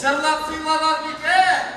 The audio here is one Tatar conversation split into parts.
Җырлап сыйлалар микән?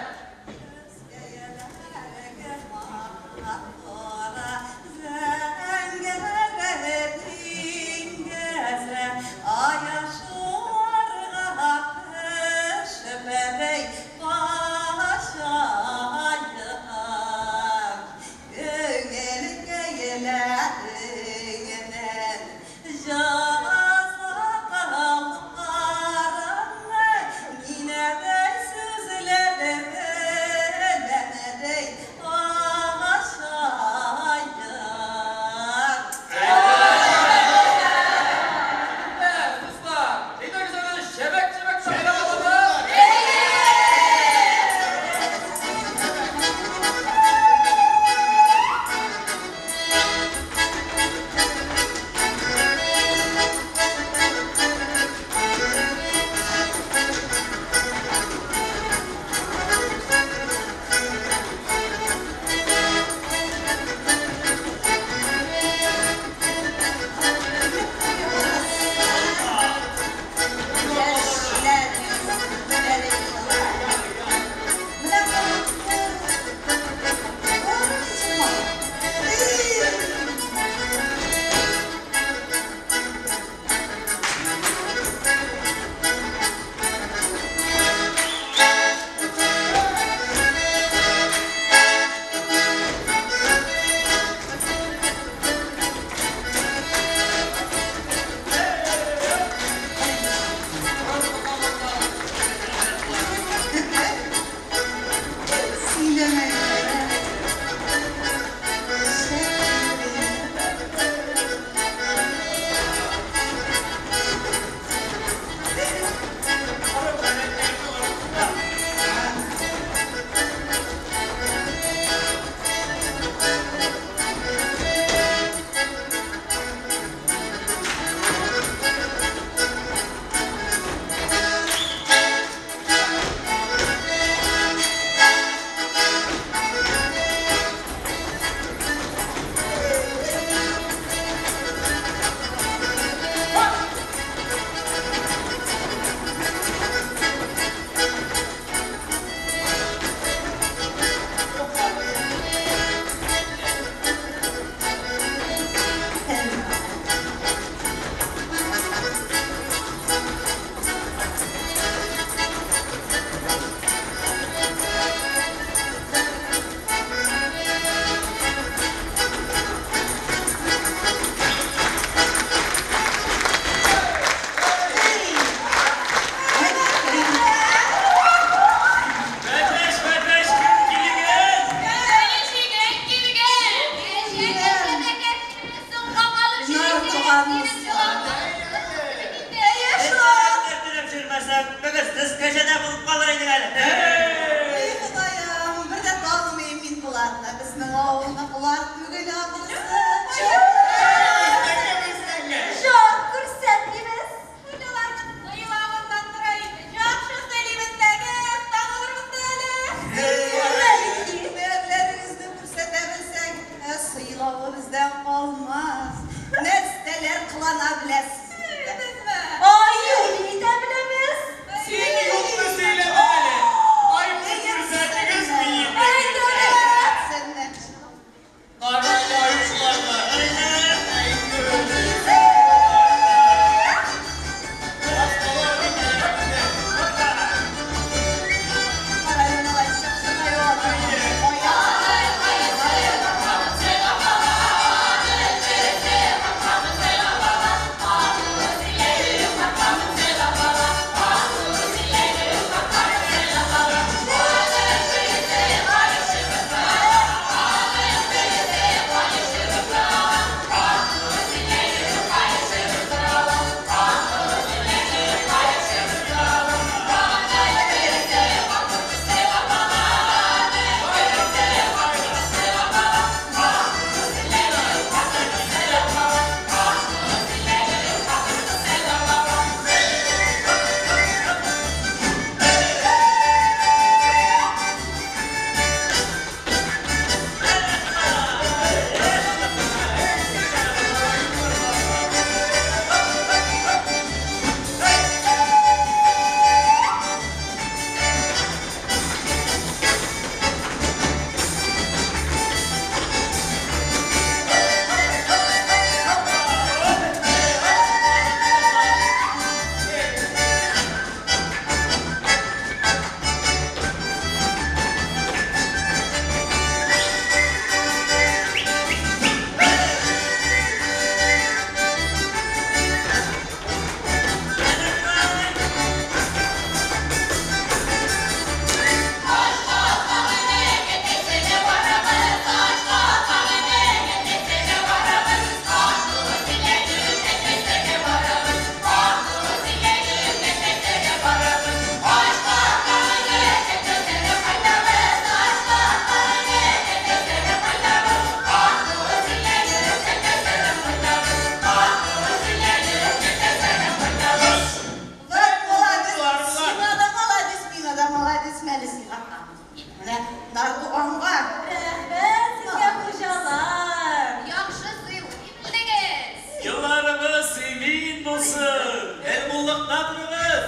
булсын! Гел муллыкта торыгыз!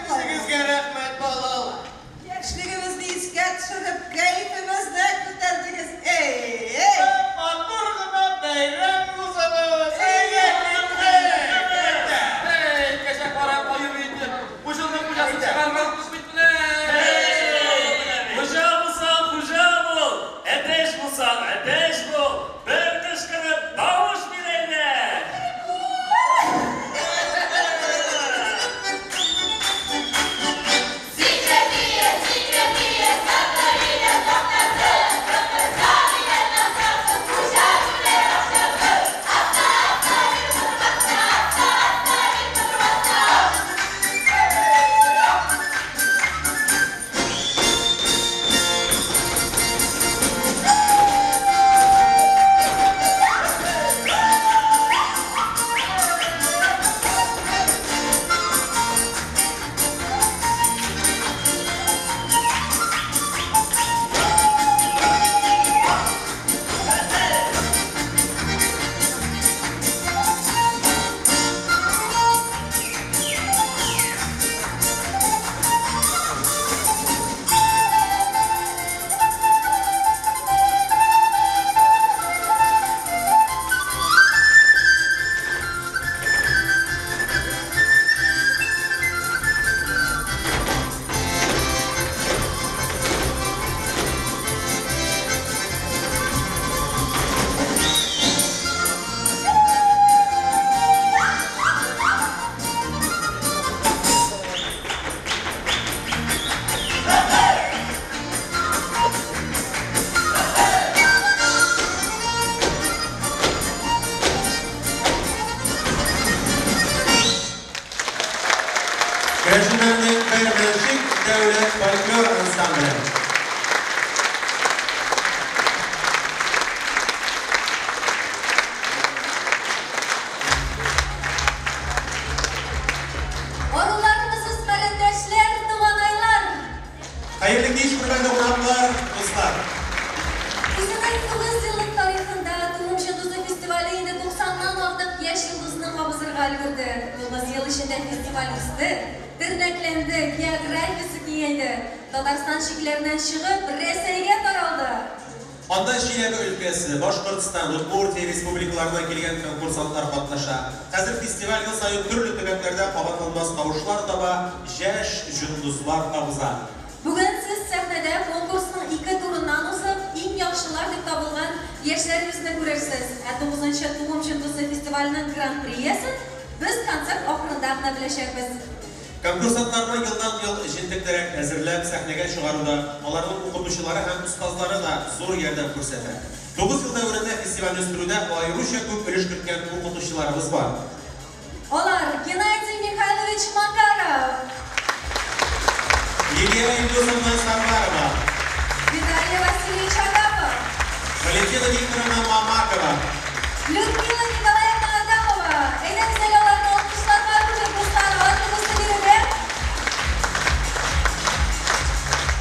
Үзегезгә рәхмәт, балалар! Яшьлегебезне искә төшереп, кәефебезне күтәрдегез. Эй, эй! Матур гына бәйрәм узабыз! Әйдә, Эй, кәҗә кара каюм инде. Хуҗаның хуҗасын чыгарган бит менә. Хуҗа булсаң, хуҗа бул! Әтәч булсаң, әтәч бул! Бер кычкырып тавыш бир әйдә! Керәшеннәрнең Бәрмәнчек дәүләт фольклор ансамбле. Арулармысыз, карендәшләр, туганайлар! Хәерле кич, хөрмәтле кунаклар, дуслар. Үзенең 9 еллык тарихында Туым йолдызы фестивале инде 90-нан артык яшь йолдызны кабызырга өлгерде. 9 ел эчендә фестиваль үсте, тернәкләнде, географиясе киңәйде. Татарстан чикләреннән чыгып, Рәсәйгә таралды. Анда Чиләбе өлкәсе, Башкортстан, Удмуртия республикаларыннан килгән конкурсантлар катнаша. Хәзер фестиваль ел саен төрле төбәкләрдә кабатланмас тавышлар таба, яшь йолдызлар кабыза. Бүген сез сәхнәдә конкурсның ике турыннан узып, иң яхшылар дип табылган яшьләребезне күрерсез. Ә 9нчы Туым йолдызы фестиваленең гран-при иясен без концерт ахырында гына беләчәкбез. Конкурсантларны елдан-ел җентеклерәк әзерләп сәхнәгә чыгаруда аларның укытучылары һәм остазлары да зур ярдәм күрсәтә. 9 ел дәверендә фестивальне үстерүдә аеруча күп өлеш керткән укытучыларыбыз бар. Алар Геннадий Михайлович Макаров, Лилия Илдусовна Сарварова, Виталий Васильевич Агапов, Валентина Викторовна Мамакова, Людмила Николаевна Адамова. Әйдәгез әле аларны алкышларга күмеп, дуслар, алар күбесе биредә.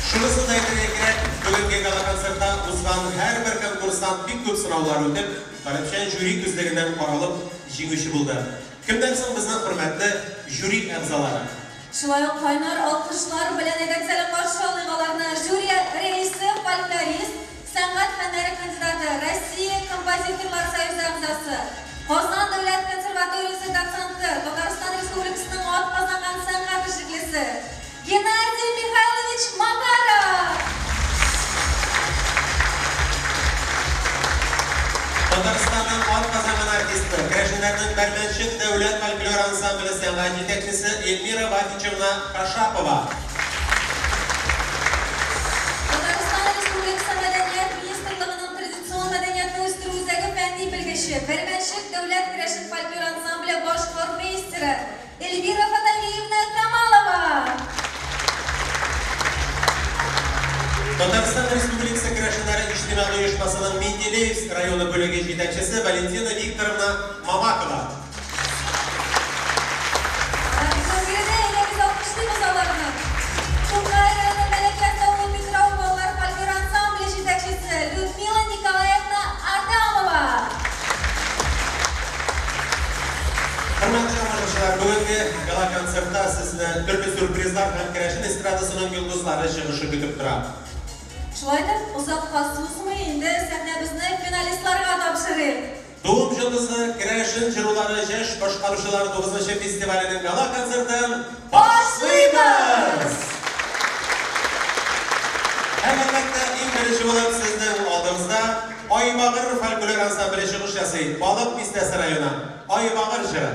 Шунысын да әйтергә кирәк, бүгенге гала-концертта узган һәрбер конкурсант бик күп сынаулар үтеп, таләпчән жюри күзлегеннән каралып җиңүче булды. Кемнәр соң безнең хөрмәтле жюри әгъзалары? Шулай ук кайнар алкышлар белән әйдәгез әле каршы алыйк аларны. Жюри рәисе, фольклорист, сәнгать фәннәре кандидаты, Россия композиторлар союзы әгъзасы, Казан дәүләт консерваториясе доценты, Татарстан Республикасының атказанган сәнгать эшлеклесе Геннадий Михайлович Макаров. Татарстанның атказанган артисты, керәшеннәрнең Бәрмәнчек дәүләт фольклор ансамбле сәнгать җитәкчесе Эльмира Вафичевна Кашапова. Татарстан Республикасы Мәдәният министрлыгының традицион мәдәниятне үстерү үзәге фәнни белгече, Бәрмәнчек дәүләт керәшен фольклор ансамбле баш хормейстеры Эльвира Фаталиевна Камалова. Татарстан Республикасы керәшеннәре иҗтимагый оешмасының Менделеевск районы бүлеге җитәкчесе Валентина Викторовна Мамакова. Биредә әйдәгез алкышлыйбыз аларны. Тукай районы Мәләкәс авылы Питрау балалар фольклор ансамбле җитәкчесе Людмила Николаевна Адамова. Хөрмәтле тамашачылар, тамашачылар, бүгенге гала-концертта сезне төрле сюрпризлар һәм керәшен эстрадасының йолдызлары чыгышы көтеп тора. Шулай итеп, озакка сузмый, инде сәхнәбезне финалистларга тапшырыйк. Туым җылысы керәшен җырулары яшь башкаручылар 9 фестиваленең гала-концертын башлыйбыз! Һәм әлбәттә, иң беренче булып сезнең алдыгызда Айбагыр фольклор ансамбле чыгыш ясый. Балык Бистәсе районы. Айбагыр җыры.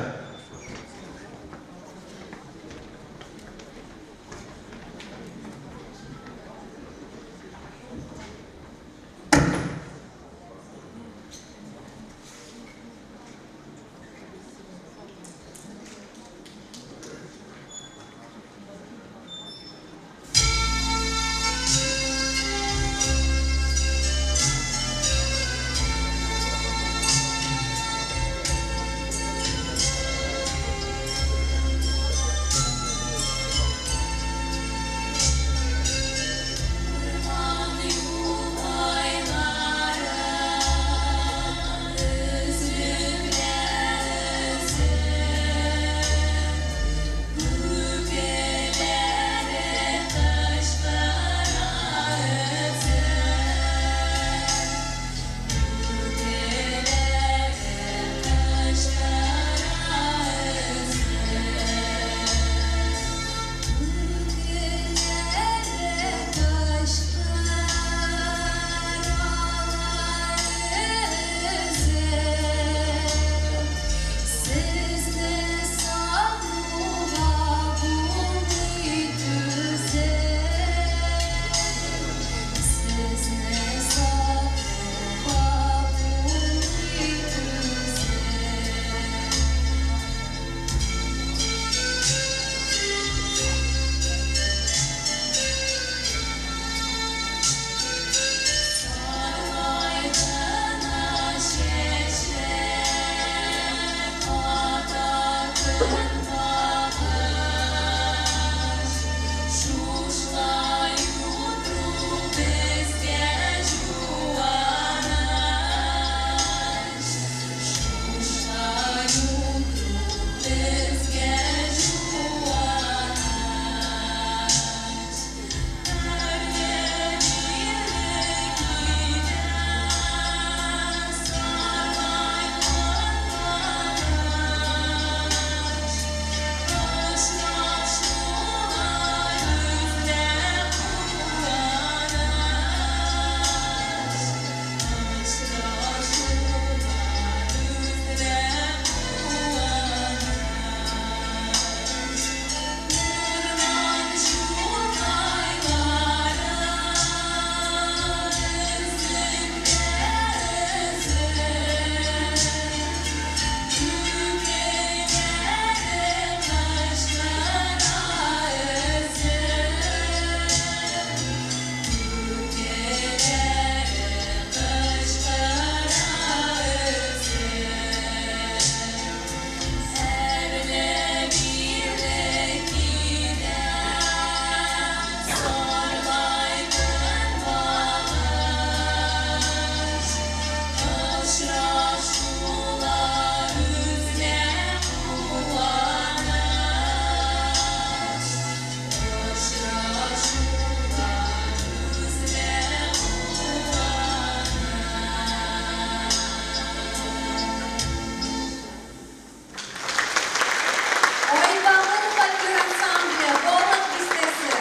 Айбагыр фольклор ансамбле, Балык Бистәсе.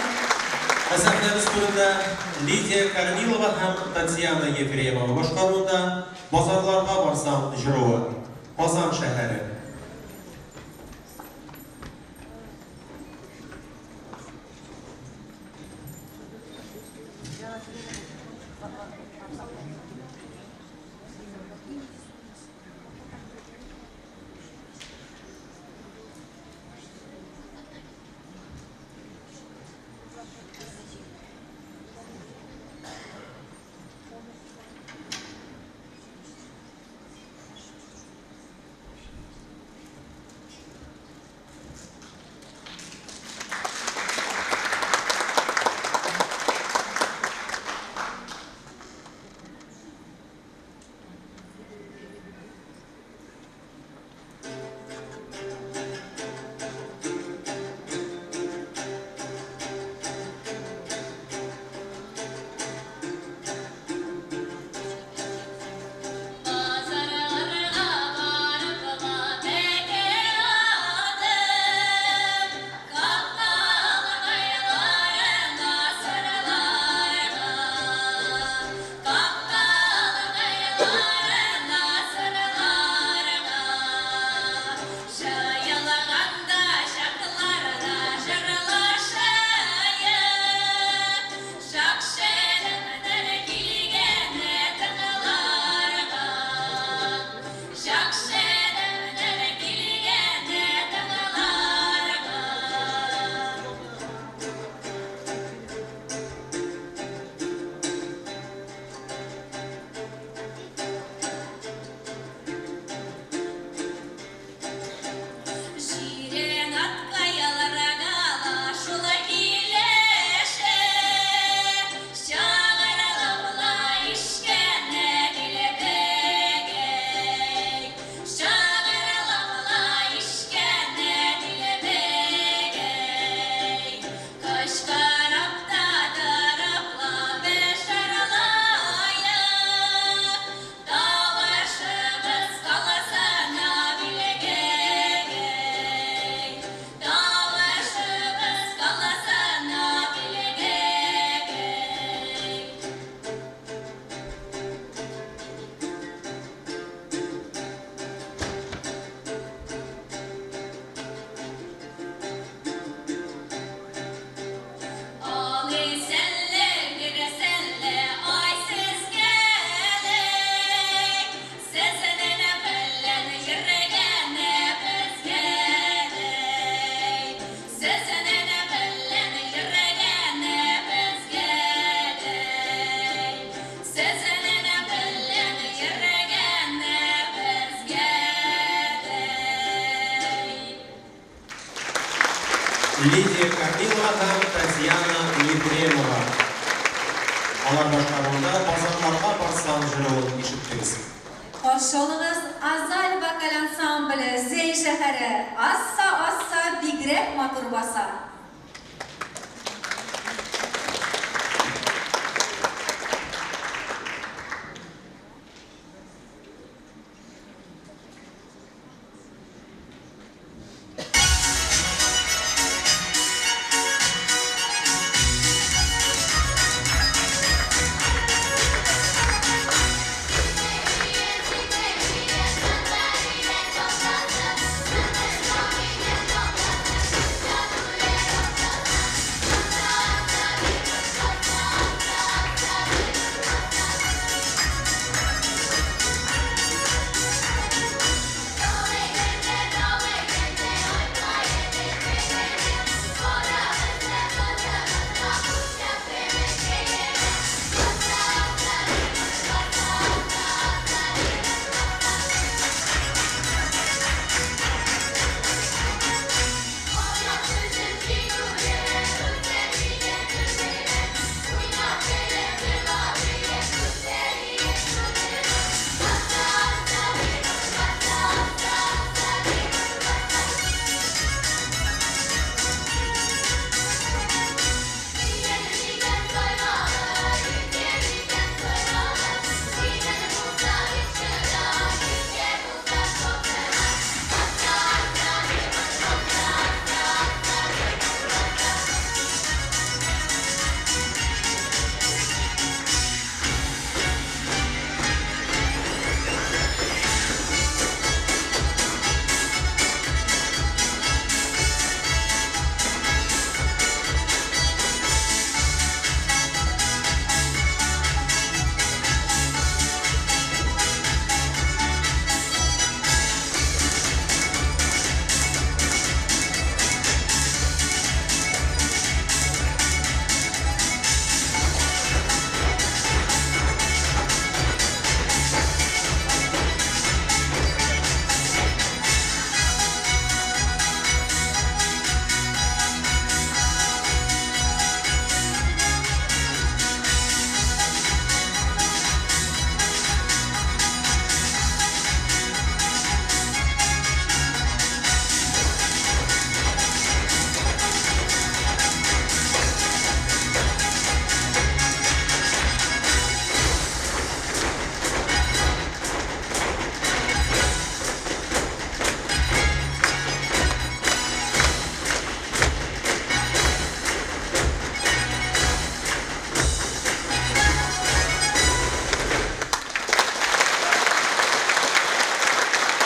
Ә сәхнәбез түрендә Лидия Корнилова һәм Татьяна Ефремова башкаруында Базарларга барсам җыруы. Казан шәһәре. Лидия Корнилова һәм Татьяна Ефремова. Алар башкаруында Базарларга барсаң җыруын ишеттегез. Каршы алыгыз, Азаль вокаль ансамбле, Зәй шәһәре, Асса, асса, бигрәк матур баса.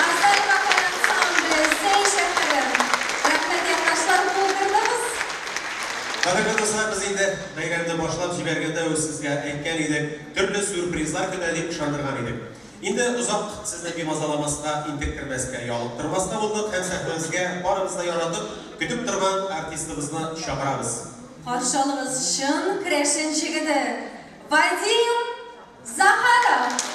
Азаль вокаль ансамбле, Зәй шәһәре. Рәхмәт, якташлар, булдырдыгыз. Кадерле дуслар, без инде бәйрәмне башлап җибәргәндә үк сезгә әйткән идек, төрле сюрпризлар көтә дип ышандырган идек. Инде озак сезне бимазаламаска, интектермәскә, ялыктырмаска булдык һәм сәхнәбезгә барыбыз да яратып, көтеп торган артистыбызны чакырабыз. Каршы алыгыз, чын керәшен җегете, Вадим Захаров!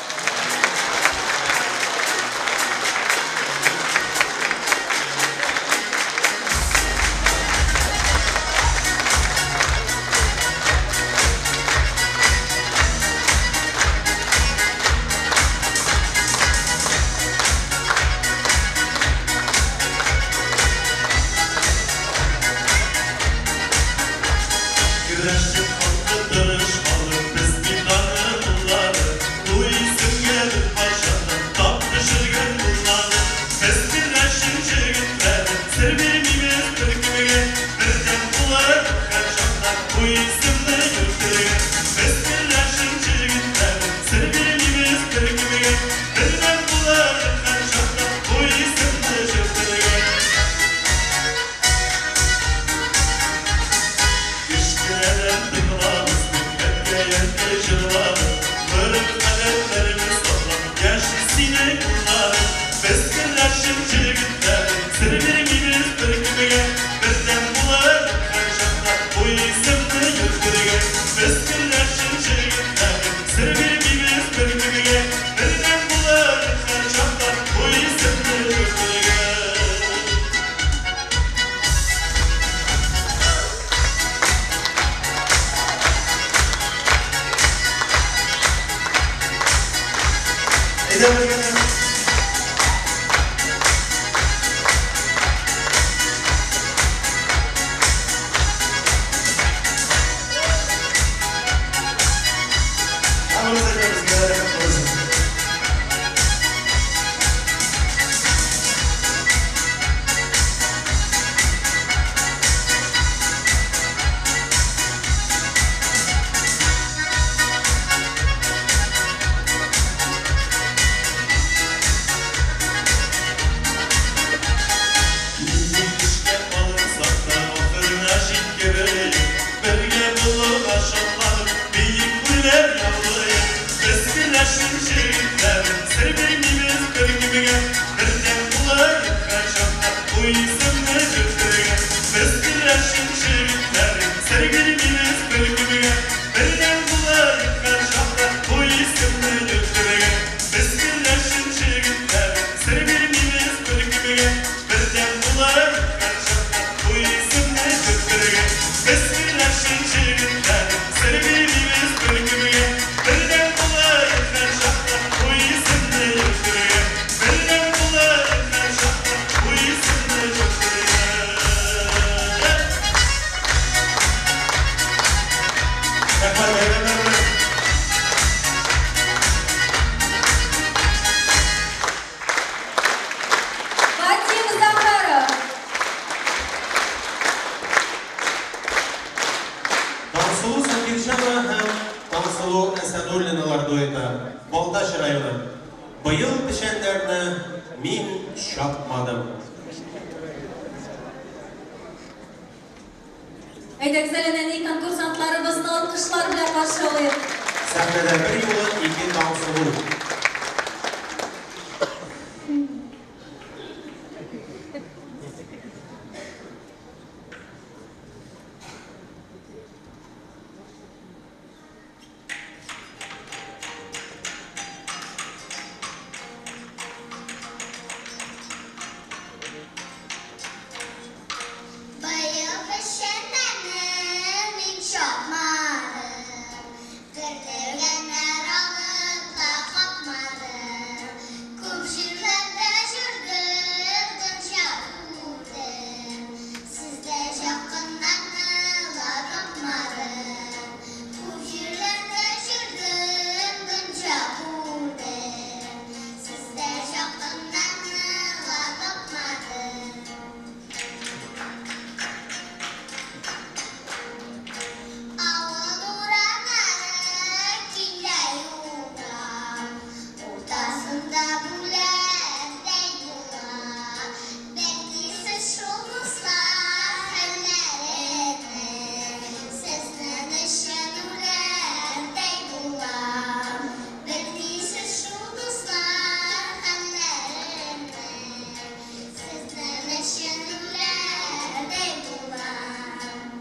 Көрәшеп халкы тырыш халык, без бит аны куллары. Бу исемгә беркайчан да тап төшергән булмады. Без көрәшен җегетләре, сер бирмибез беркемгә. Бердәм булып һәрчакта бу исемне йөртергә. Без көрәшен җегетләре, сер бирмибез беркемгә. Бердәм булып һәрчакта бу исемне йөртергә. Кечкенәдән тыңлабыз әткәй-әнкәй җырларын, Гореф-гадәтләребез саклап яши синең улларың. Без керәшен җегетләре, сер бирмибез беркемгә. Бердәм булып һәрчакта бу исемне йөртергә. Без керәшен җегетләре, сер бирмибез беркемгә. Бердәм булып һәрчакта бу исемне йөртергә. Таңсылу Әсәдуллиналар дуэты, Балтач районы. Быел печәннәрне мин чапмадым. Әйдәгез әле нәни конкурсантларыбызны алкышлар белән каршы алыйк. Сәхнәдә бер юлы ике Таңсылу. Быел печәннәрне мин чапмадым, Бөрлегәннәр алып та капмадым. Күп җирләрдә йөрдем, дөнья күрдем, Сездә якыннарны ла тапмадым. Күп җирләрдә йөрдем, дөнья күрдем, Сездә якыннарны ла тапмадым. Авыл урамнары киңдәй урам, Уртасында бүләктәй була. Бәлки сез шул дуслар хәлләренә, Сезнең өчен үләрдәй булам. Бәлки сез шул дуслар хәлләренә, Сезнең өчен үләрдәй булам.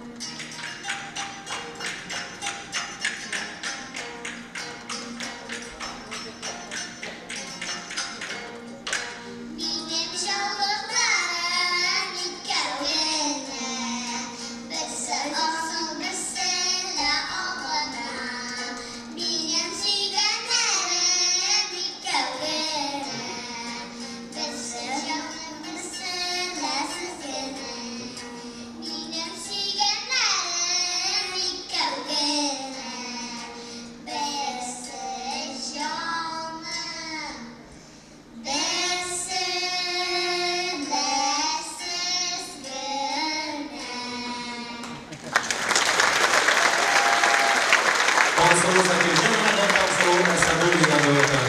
Минем җаллыкларым икәү генә, Берсе асыл, берсе лә агына. Минем сөйгәннәрем икәү генә, Берсе җаным, берсе лә сез генә. Минем сөйгәннәрем икәү генә, Берсе җаным, Берсе лә сез генә. Таңсылу Закирҗанова һәм Таңсылу Әсәдуллина дуэты.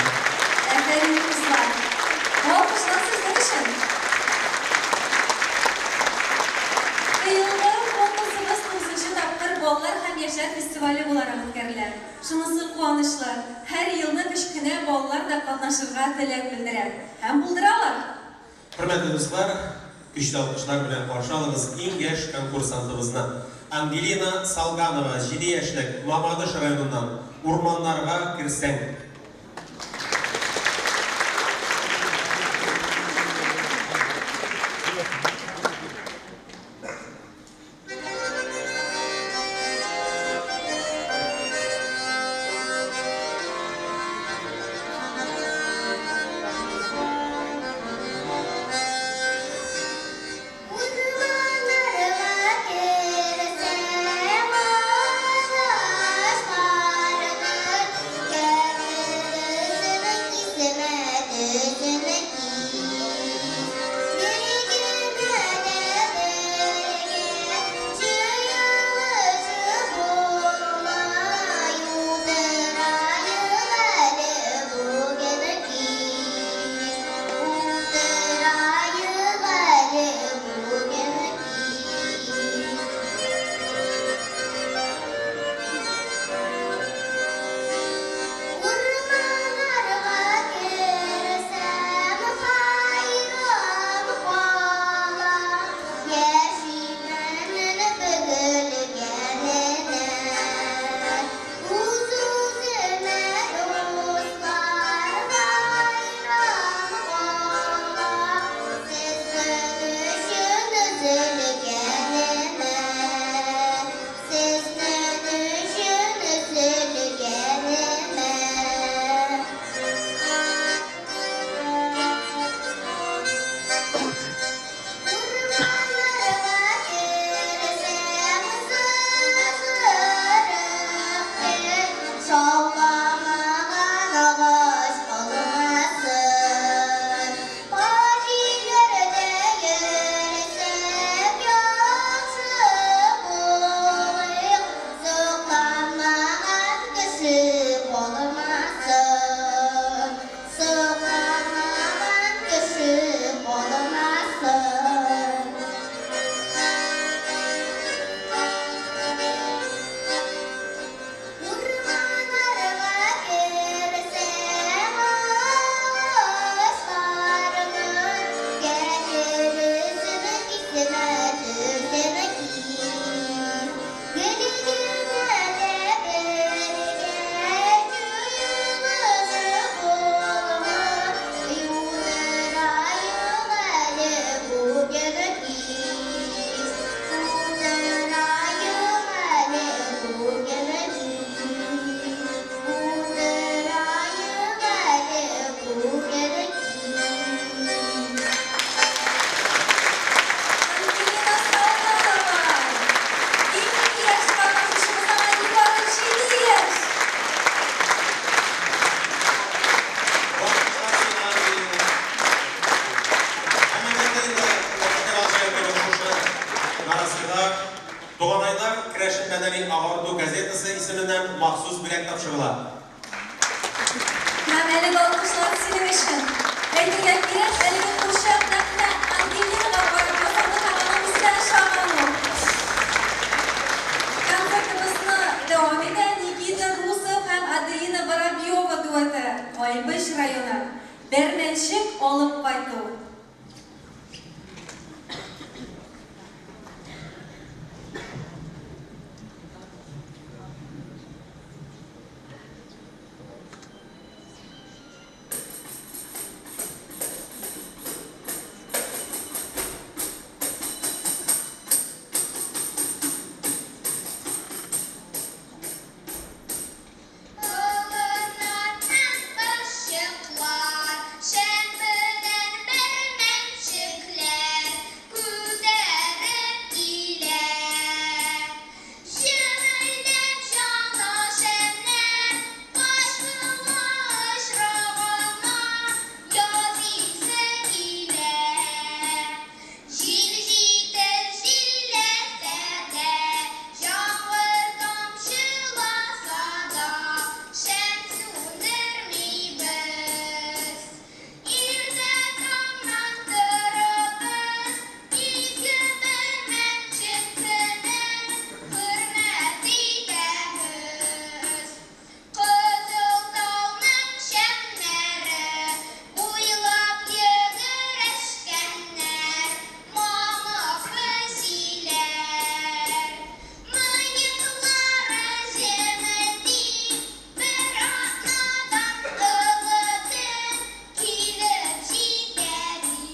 Афәрин, кызлар. Бу алкышлар сезнең өчен. Быелгы конкурсыбыз тугызынчы тапкыр балалар һәм яшьләр фестивале буларак үткәрелә. Шунысы куанычлы, һәр елны кечкенә балалар да катнашырга теләк белдерә. Һәм булдыралар. Хөрмәтле дуслар, көчле алкышлар белән каршы алыгыз иң яшь конкурсантыбызны. Ангелина Салганова, 7 яшьлек, Мамадыш районыннан, Урманнарга керсәң. Урманнарга керсәң, агачларны җырчыга Туганайлар керәшен мәдәни агарту газетасы исеменнән махсус бүләк тапшырыла. Һәм әлеге алкышлар синең өчен. Әйтергә кирәк, әлеге курчак нәкъ менә Ангелинага карап ясалды һәм аның үзенә ошаган ул. Концертыбызны дәвам итә Никита Русов һәм Аделина Воробьева дуэты, Кайбыч районы. Бәрмәнчек алып кайту. Болыннардан ышыклар, шәмбедән бәрмәнчекләр күтәреп килә. Җемелдәп яна шәмнәр, качкынга очраганнар, яз исе килә. Җил җитеп җилләсә дә, яңгыр тамчыласа да, шәм сүндермибез. Иртә таңнан торабыз, изге бәрмәнчек көнен хөрмәт итәбез. Кызыл тауның шәмнәре буйлап йөгерешкәннәр, мамык песиләр. Мыеклары җемелди, бер атнадан олы көн килеп җитә ди.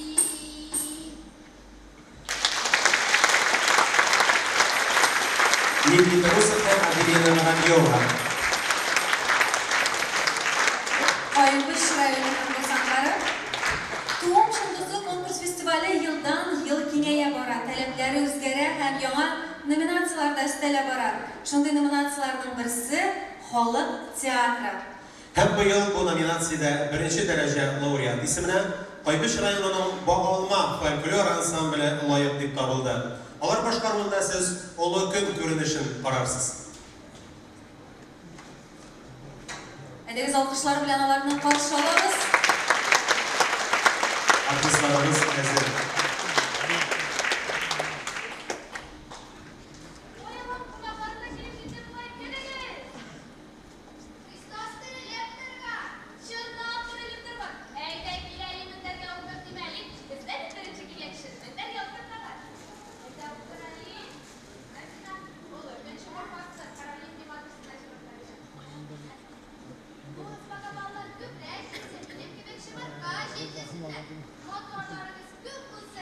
Никита Русов һәм Аделина Воробьева. Кайбыч районы конкурсантлары. Туым йолдызы конкурс фестивале елдан-ел киңәя бара, таләпләре үзгәрә һәм яңа номинацияләр дә өстәлә бара. Шундый номинацияләрнең берсе халык театры. Һәм быел бу номинациядә беренче дәрәҗә лауреат исеменә Кайбыч районының Багалма фольклор ансамбле лаек дип табылды. Алар башкаруында сез Олы көн күренешен карарсыз. Әйдәгез алкышлар белән аларны каршы алабыз. Артистларыбыз әзер. Ой, кунаклар да килеп җитте бугай, керегез! Христос терелеп торган! Чынлап терелеп торган! Әйдә, кил әле, мендәргә утыр, димәле. Бездә бит беренче килгән кешене мендәргә утырталар. Әйдә, утыр әле. Менә сиңа олы көн чыбыркасы, Каролин дип атыйсың чыбырканы. Бу балалар күбрәк җитсен, минем кебек чыбырка җитсеннәр. Моторларыгыз күп булсын.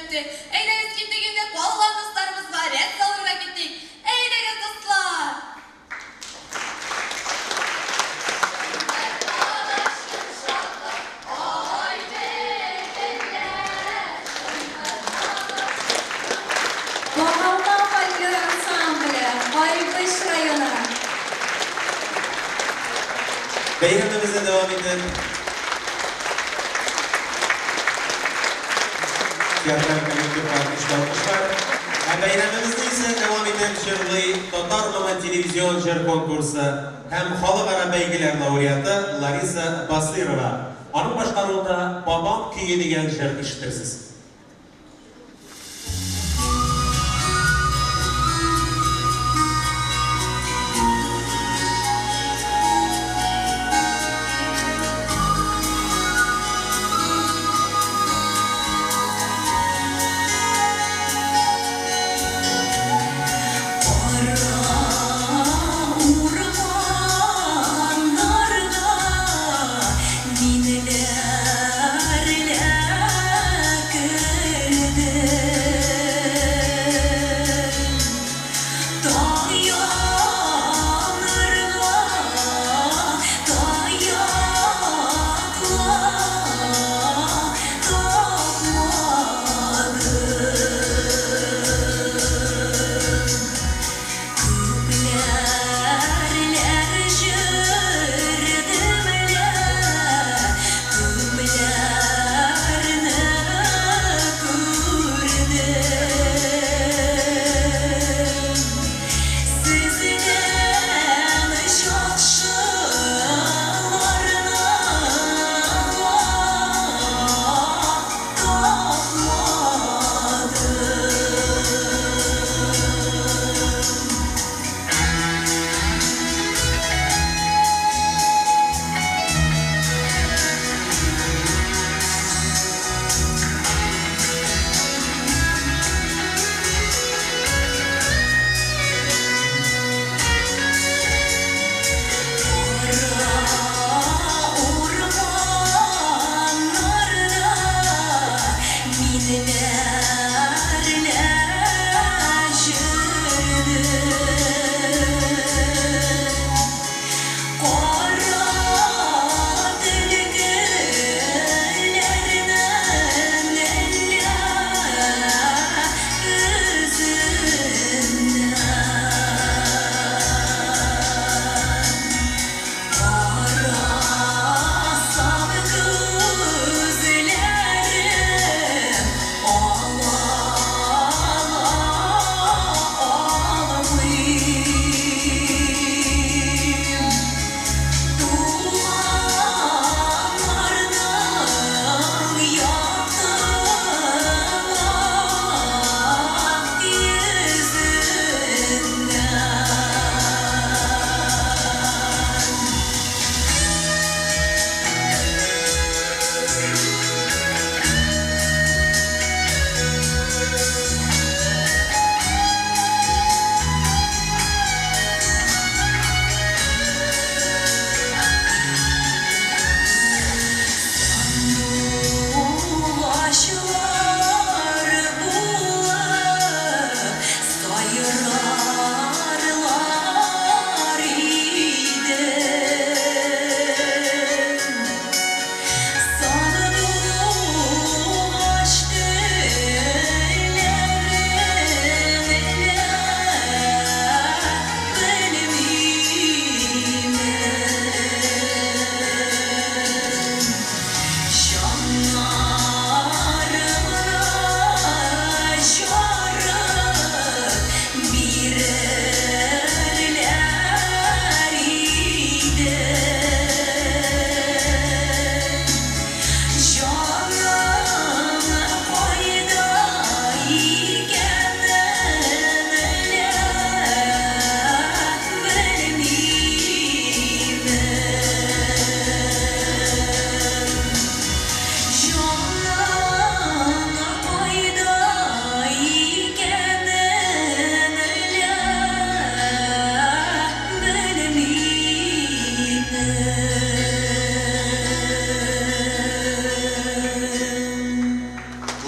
үтте. Әйдәгез киттек инде калган дусларыбызга рәт салырга киттек. Әйдәгез, дуслар! Багалма фольклор ансамбле, Кайбыч районы. Бәйрәмебезне дәвам итеп, театраль коллективка көчле алкышлар. Ә бәйрәмебезне исә дәвам итеп җырлый Татар моңы телевизион җыр конкурсы һәм халыкара бәйгеләр лауреаты Лариса Басыйрова. Аның башкаруында Бабам көе дигән җыр ишетерсез. Кара урманнарда минеләр эләкер.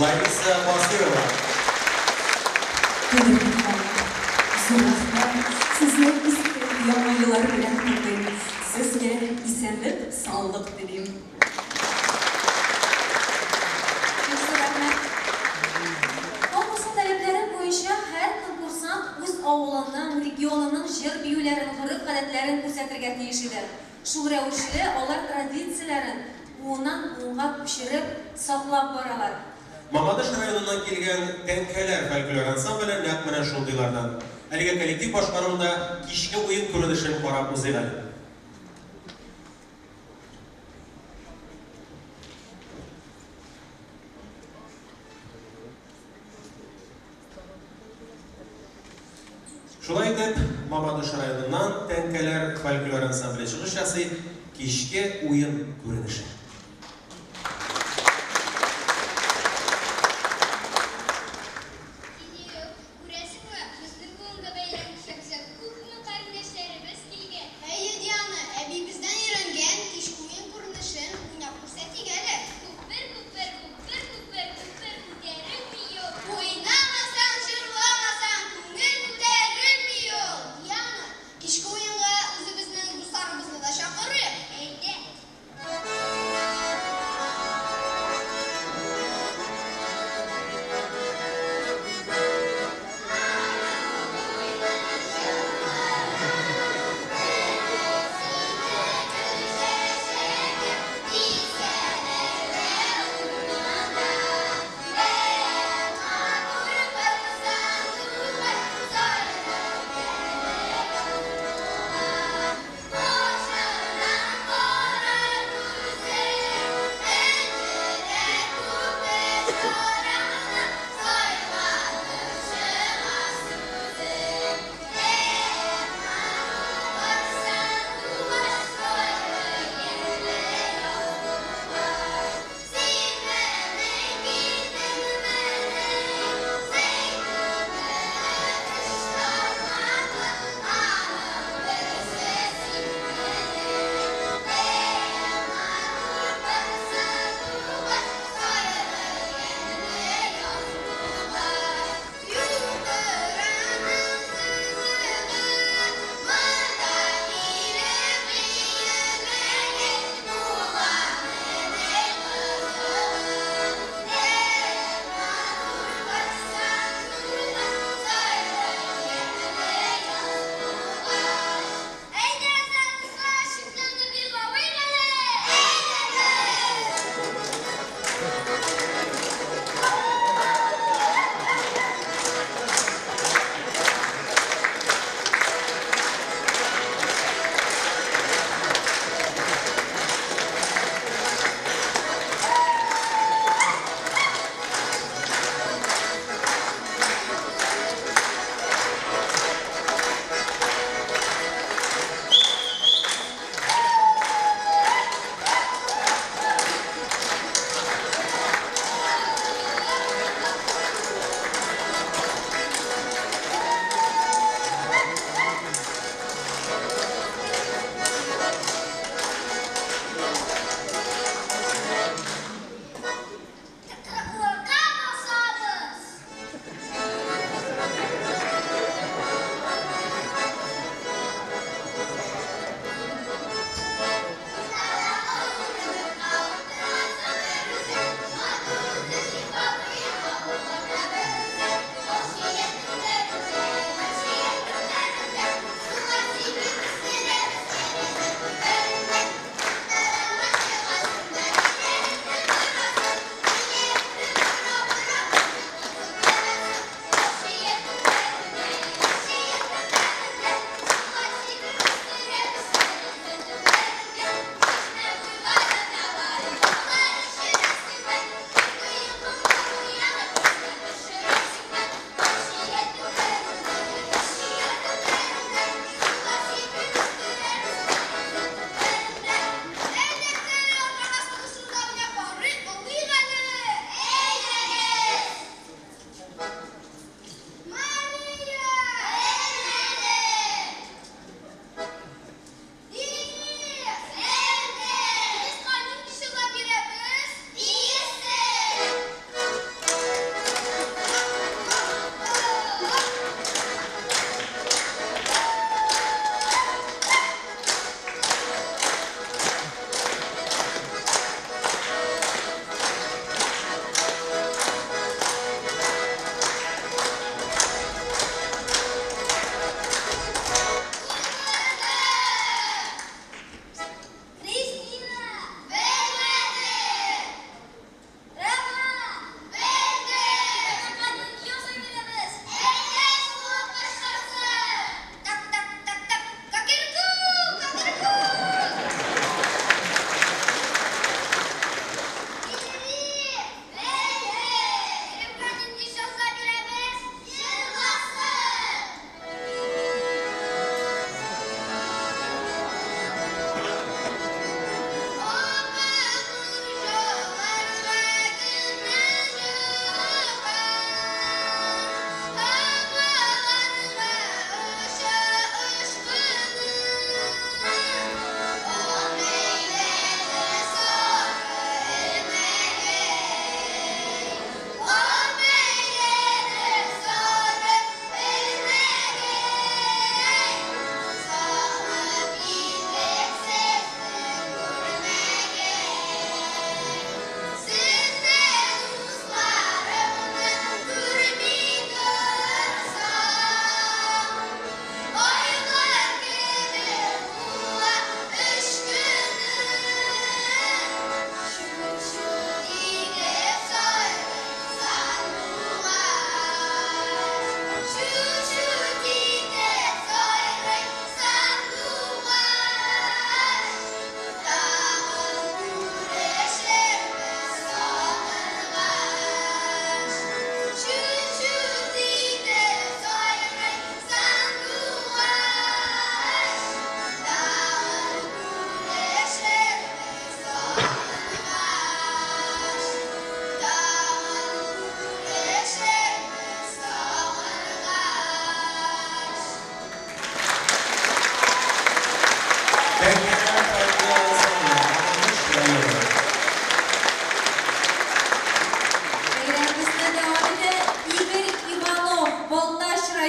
Лариса Басырова. Кадерле халык, зур рәхмәт. Сезне иске Яңа еллар белән котлыйм. Сезгә исәнлек, саулык телим. Бик зур рәхмәт. Конкурсның таләпләре буенча һәр конкурсант үз авылының, регионының җыр-биюләрен, гореф-гадәтләрен күрсәтергә тиеш иде. Шул рәвешле алар традицияләрен буыннан-буынга күчереп, саклап баралар. Мамадыш районыннан килгән Тәңкәләр фольклор ансамбле нәкъ менә шундыйлардан. Әлеге коллектив башкаруында Кичке уен күренешен карап узыйк әле. Шулай итеп, Мамадыш районыннан Тәңкәләр фольклор ансамбле чыгыш ясый, Кичке уен күренеше. Кирилл, күрәсеңме, безнең бүгенге бәйрәм кичәбезгә күпме карендәшләребез килгән. Әйе, Диана, әбиебездән өйрәнгән кичке уен күренешен уйнап күрсәтик әле. Күпер, күпер, күпер, күпер, күпер күтәрелми ул. Уйнамасаң, җырламасаң, күңел күтәрелми ул. Диана, кичке уенга үзебезнең дусларыбызны да чакырыйк. Әйдә.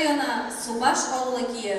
районы, Субаш авылы көе.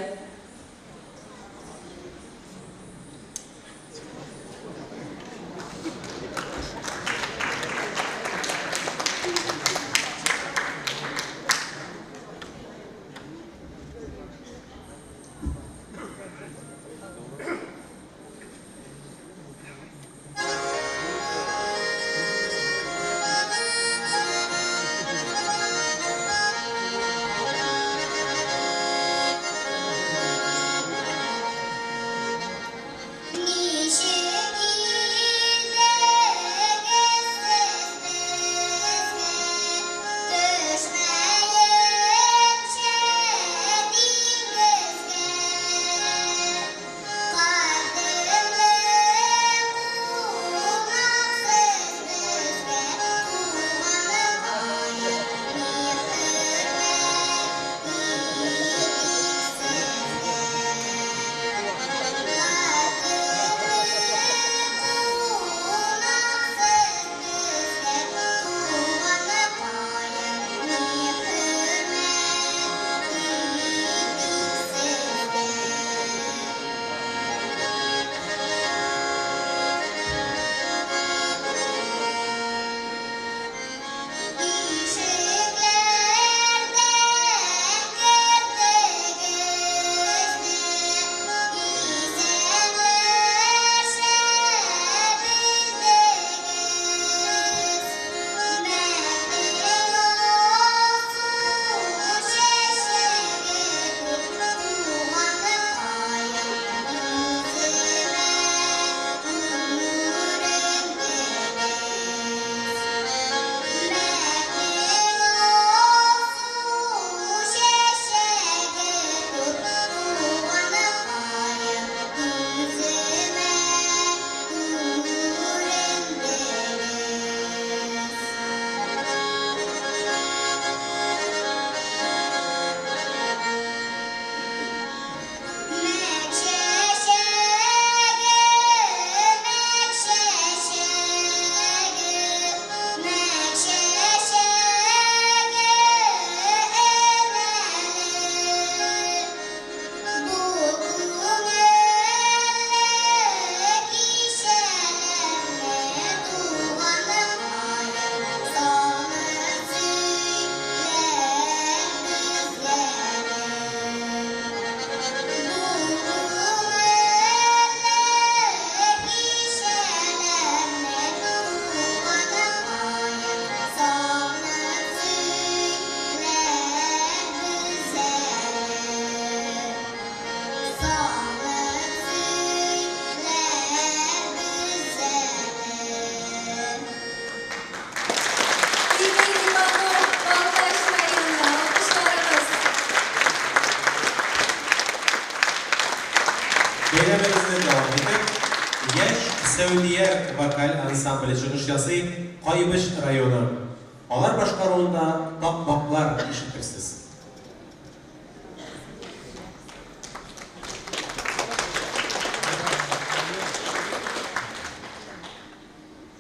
Бәйрәмебезне дәвам итеп, Яшь Сәүдияр вокаль ансамбле чыгыш ясый, Кайбыч районы. Алар башкаруында такмаклар ишетерсез.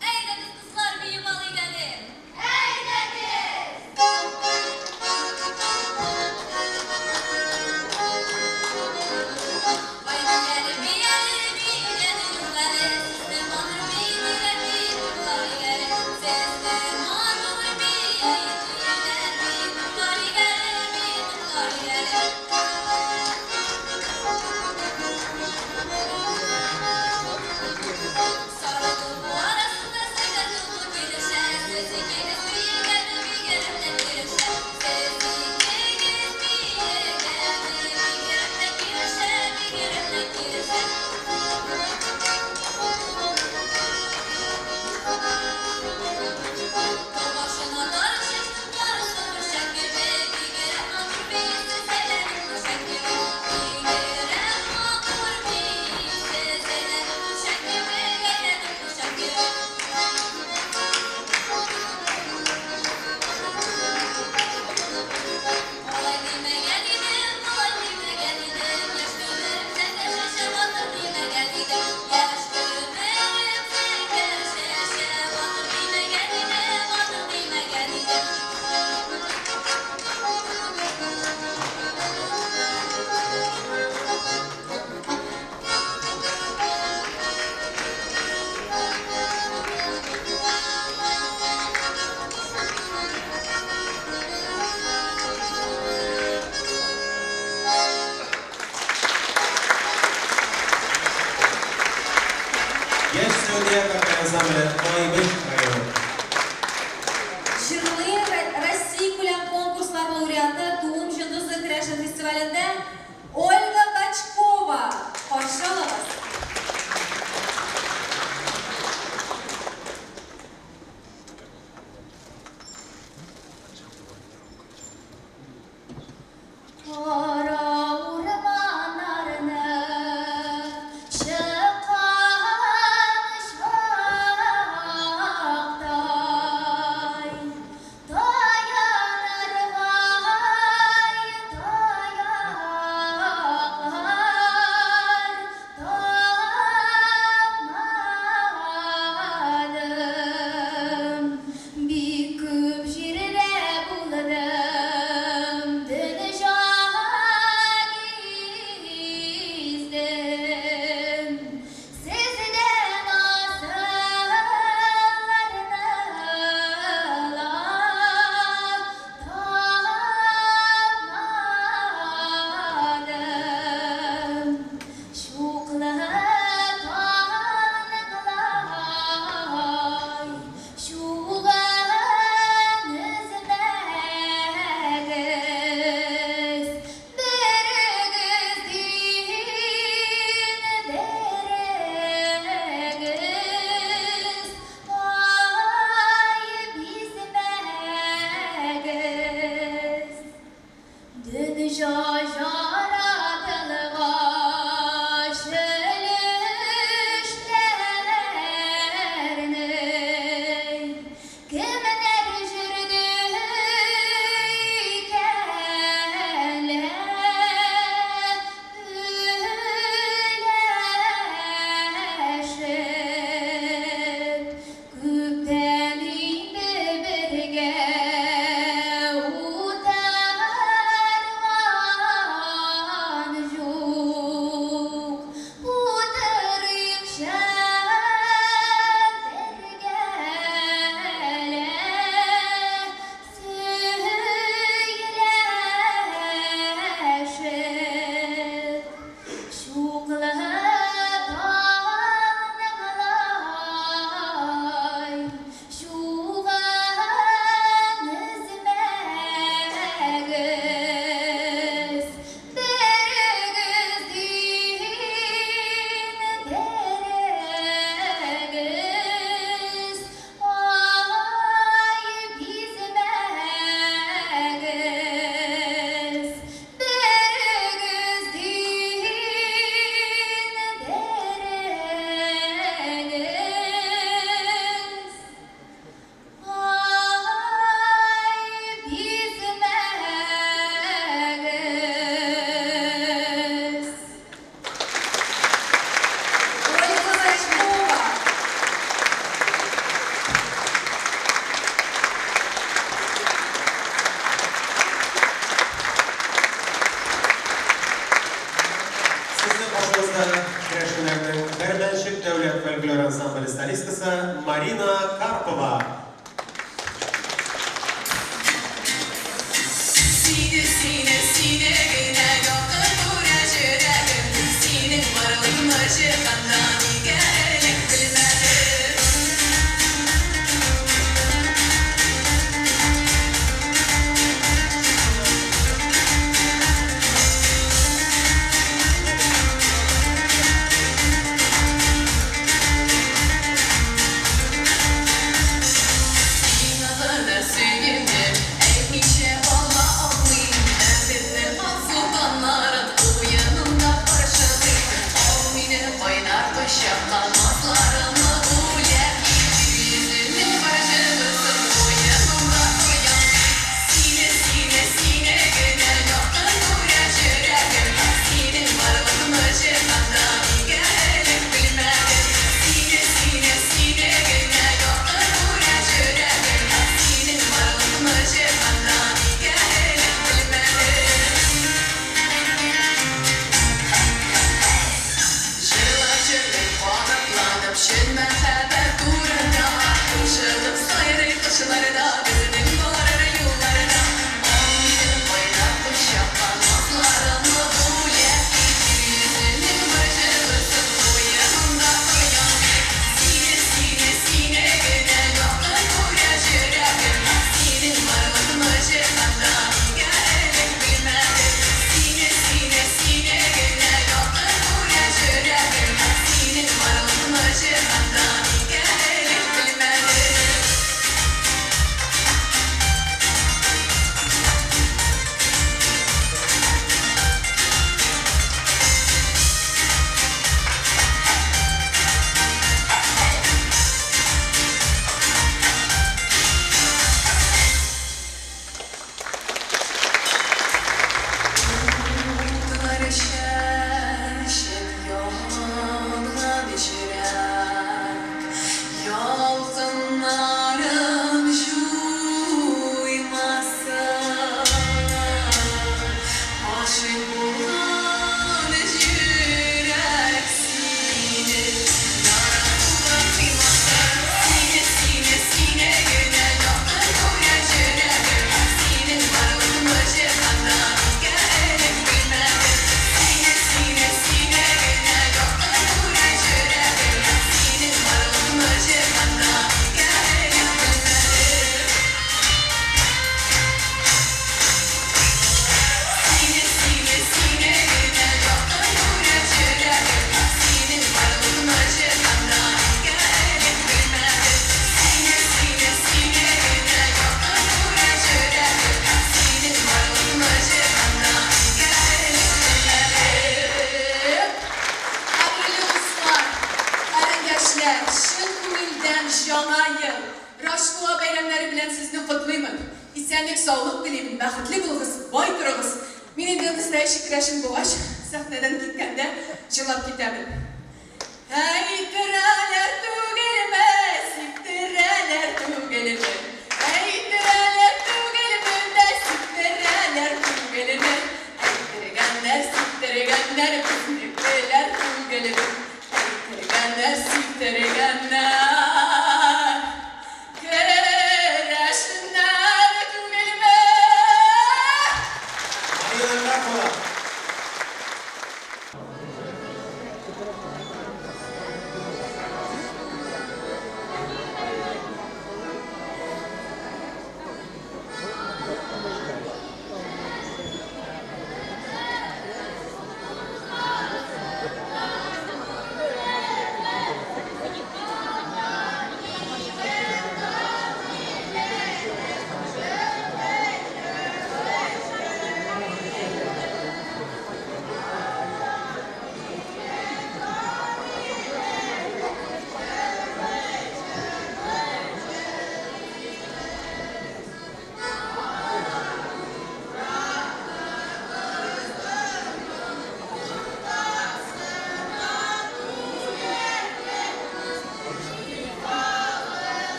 Әйдәгез, кызлар, биеп алыйк әле. Әйдәгез! Ай, бияле, бияле, бияле, югары, сезне матур бииләр, биеп алыйк әле. Сезне матур бииләр, Каршы алыгыз. Кара урманнарны чыккан чактай, таянырга таяклар тапмадым. Бик күп җирдә булдым, дөнья гиздем. Сездән асылларны ла тапмадым. Чуклы таллыклай, чугын өзмәгез. Берегез дин, берегез, ай бизмәгез. Дөнья жаратылгач өлешләрне, кемнәр җөрде икән өләшеп? Күптән инде бергә утырган юк. Утырыйк бергәләп, сөйләшеп. Чуклы таллыклай, чугын өзмәгез. Берегез дин, берегез, ай бизмәгез. Берегез дин, берегез, ай бизмәгез. Ольга Зайчкова. Сезнең каршыгызда керәшеннәрнең Бәрмәнчек дәүләт фольклор ансамбле солисткасы Марина Карпова. Сине, сине, сине генә якын күрә йөрәгем. Синең барлыгыңны җиһанда нигә элек белмәдем? Сиңа гына сөендем, әйтмичә кала алмыйм. Ә бер Исәнлек, саулык телим, бәхетле булыгыз, бай торыгыз. Мин инде настоящий керәшен булгач, сәхнәдән киткәндә җырлап китәмен. Әйттерәләр түгелме, сиптерәләр түгелме? Әйттерәләр түгелме дә сиптерәләр түгелме? Әйттергәннәр, сиптергәннәр, безнекеләр түгелме? Әйттергәннәр, сиптергәннәр, керәшеннәр түгелме? Марина Карпова.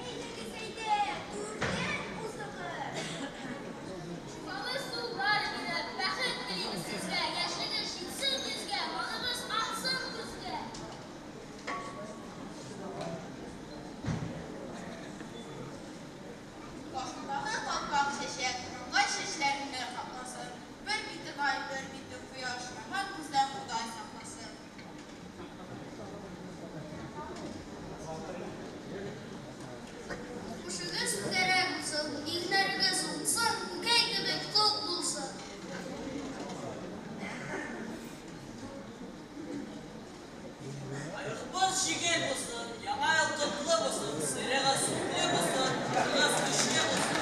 Әйдәгез, әйдә, түрдән узыгыз. Шифалы сулар биреп, бәхет телибез сезгә, яшьлегез җитсен йөзгә, малыгыз аксын күзгә. Башындагы калфак чәчәк, маңгай чәчләреңне капласын. Бер бите ай, бер бите кояш, яман күздән Ходай сакласын. Түшегез түгәрәк булсын, иңнәрегез уңсын, күкәй кебек тук булсын. Аягыбыз җиңел булсын, яңа ел котлы булсын, сыерыгыз сөтле булсын, кулыгыз көчле булсын.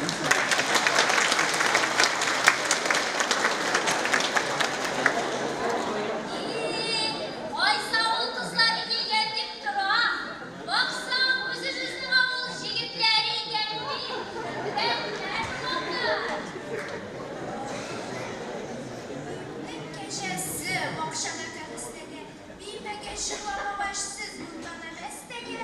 Кайсы авыл кызлары килгән дип тора. Баксаң, үзебезнең авыл җегетләре икән бит. Рәхмәт, матур. Өйнең кәҗәсе бакчада кәбестәгә, Биемәгә, җырламагач, сез монда нәмәстәгә?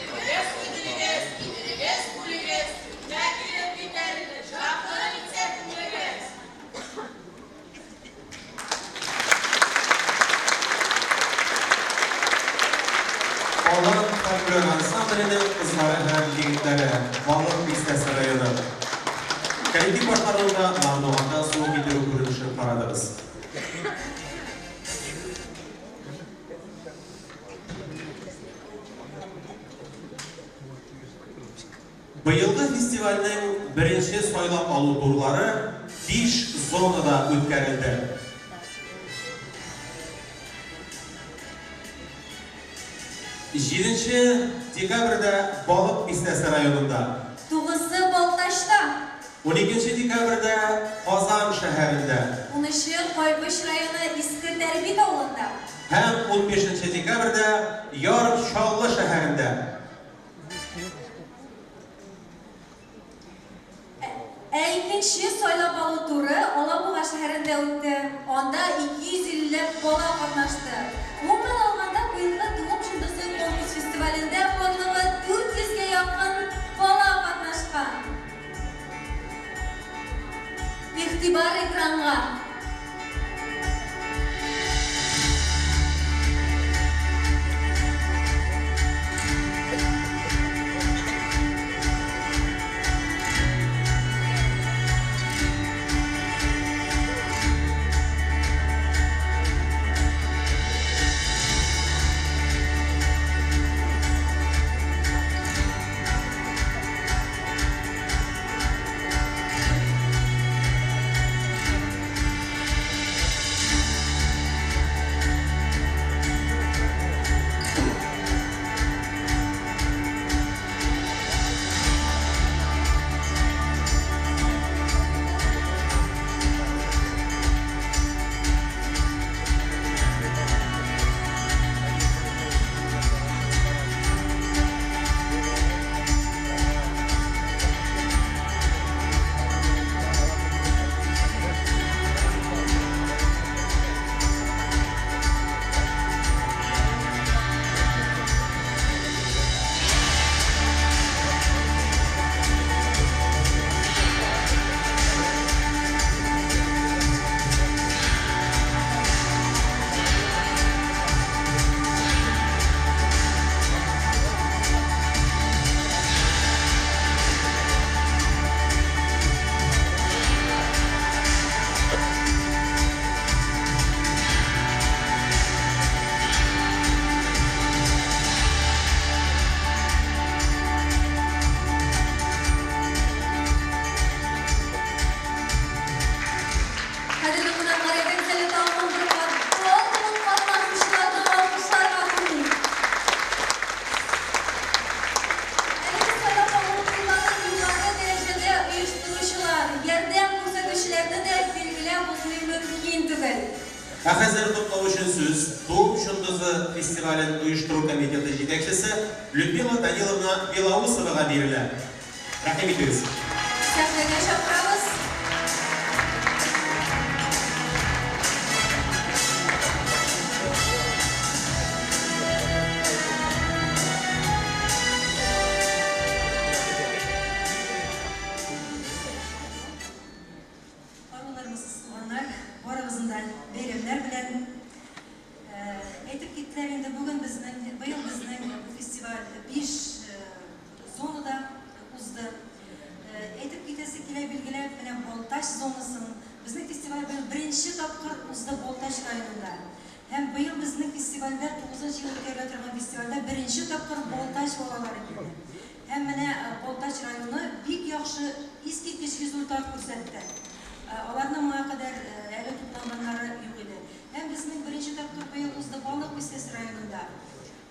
Илегез, иделегез, иделегез, күлегез, төбенә килеп китәр, якын итсә күңелегез. Алан фольклор ансамбленең кызлары һәм егетләре, Балык Бистәсе районы. Коллектив башларында Нардуганда су китерү күренешен карадыгыз. Быелгы фестивальнең беренче сайлап алу турлары 5 зонада үткәрелде. Җиденче декабрьдә Балык Бистәсе районында. Тугызы Балтачта. 12 декабрьдә Казан шәһәрендә. Унөче Кайбыч районы Иске Тәрбит авылында. Һәм 15 декабрьдә Яр Чаллы шәһәрендә. Ә икенче сайлап алу туры Алабуга шәһәрендә үтте. Анда 250 ләп бала катнашты. Гомумән алганда, быелгы Туым җондызы конкурс-фестивалендә барлыгы 400 гә якын бала катнашкан. Игътибар экранга! Кадерле кунаклар, әйдәгез әле тагын бер кат барлык катнашучыларны алкышларга күмик. Әлеге сайлап алу турларын югары дәрәҗәдә оештыручылар, ярдәм күрсәтүчеләрне дә билгеләп узмый мөмкин түгел. Ә хәзер котлау өчен сүз Туым җондызы фестивален оештыру комитеты җитәкчесе Людмила Даниловна Белоусовага бирелә. Рәхим итегез. Сәхнәгә чакырабыз. Арулармысыз, туганнар, барыгызны да бәйрәмнәр белән. Әйтеп киттеләр инде, бүген безнең, быел безнең бу фестиваль 5 зонада узды. Әйтеп китәсе килә, билгеләп, менә Балтач зонасын. Безнең фестиваль быел беренче тапкыр узды Балтач районында. Һәм быел безнең фестивальдә, 9 ел үткәрелә торган фестивальдә беренче тапкыр Балтач балалары килде. Һәм менә Балтач районы бик яхшы, искиткеч результат күрсәтте. Аларның моңа кадәр әле тупланганнары юк иде. Һәм безнең беренче тапкыр быел узды Балык Бистәсе районында.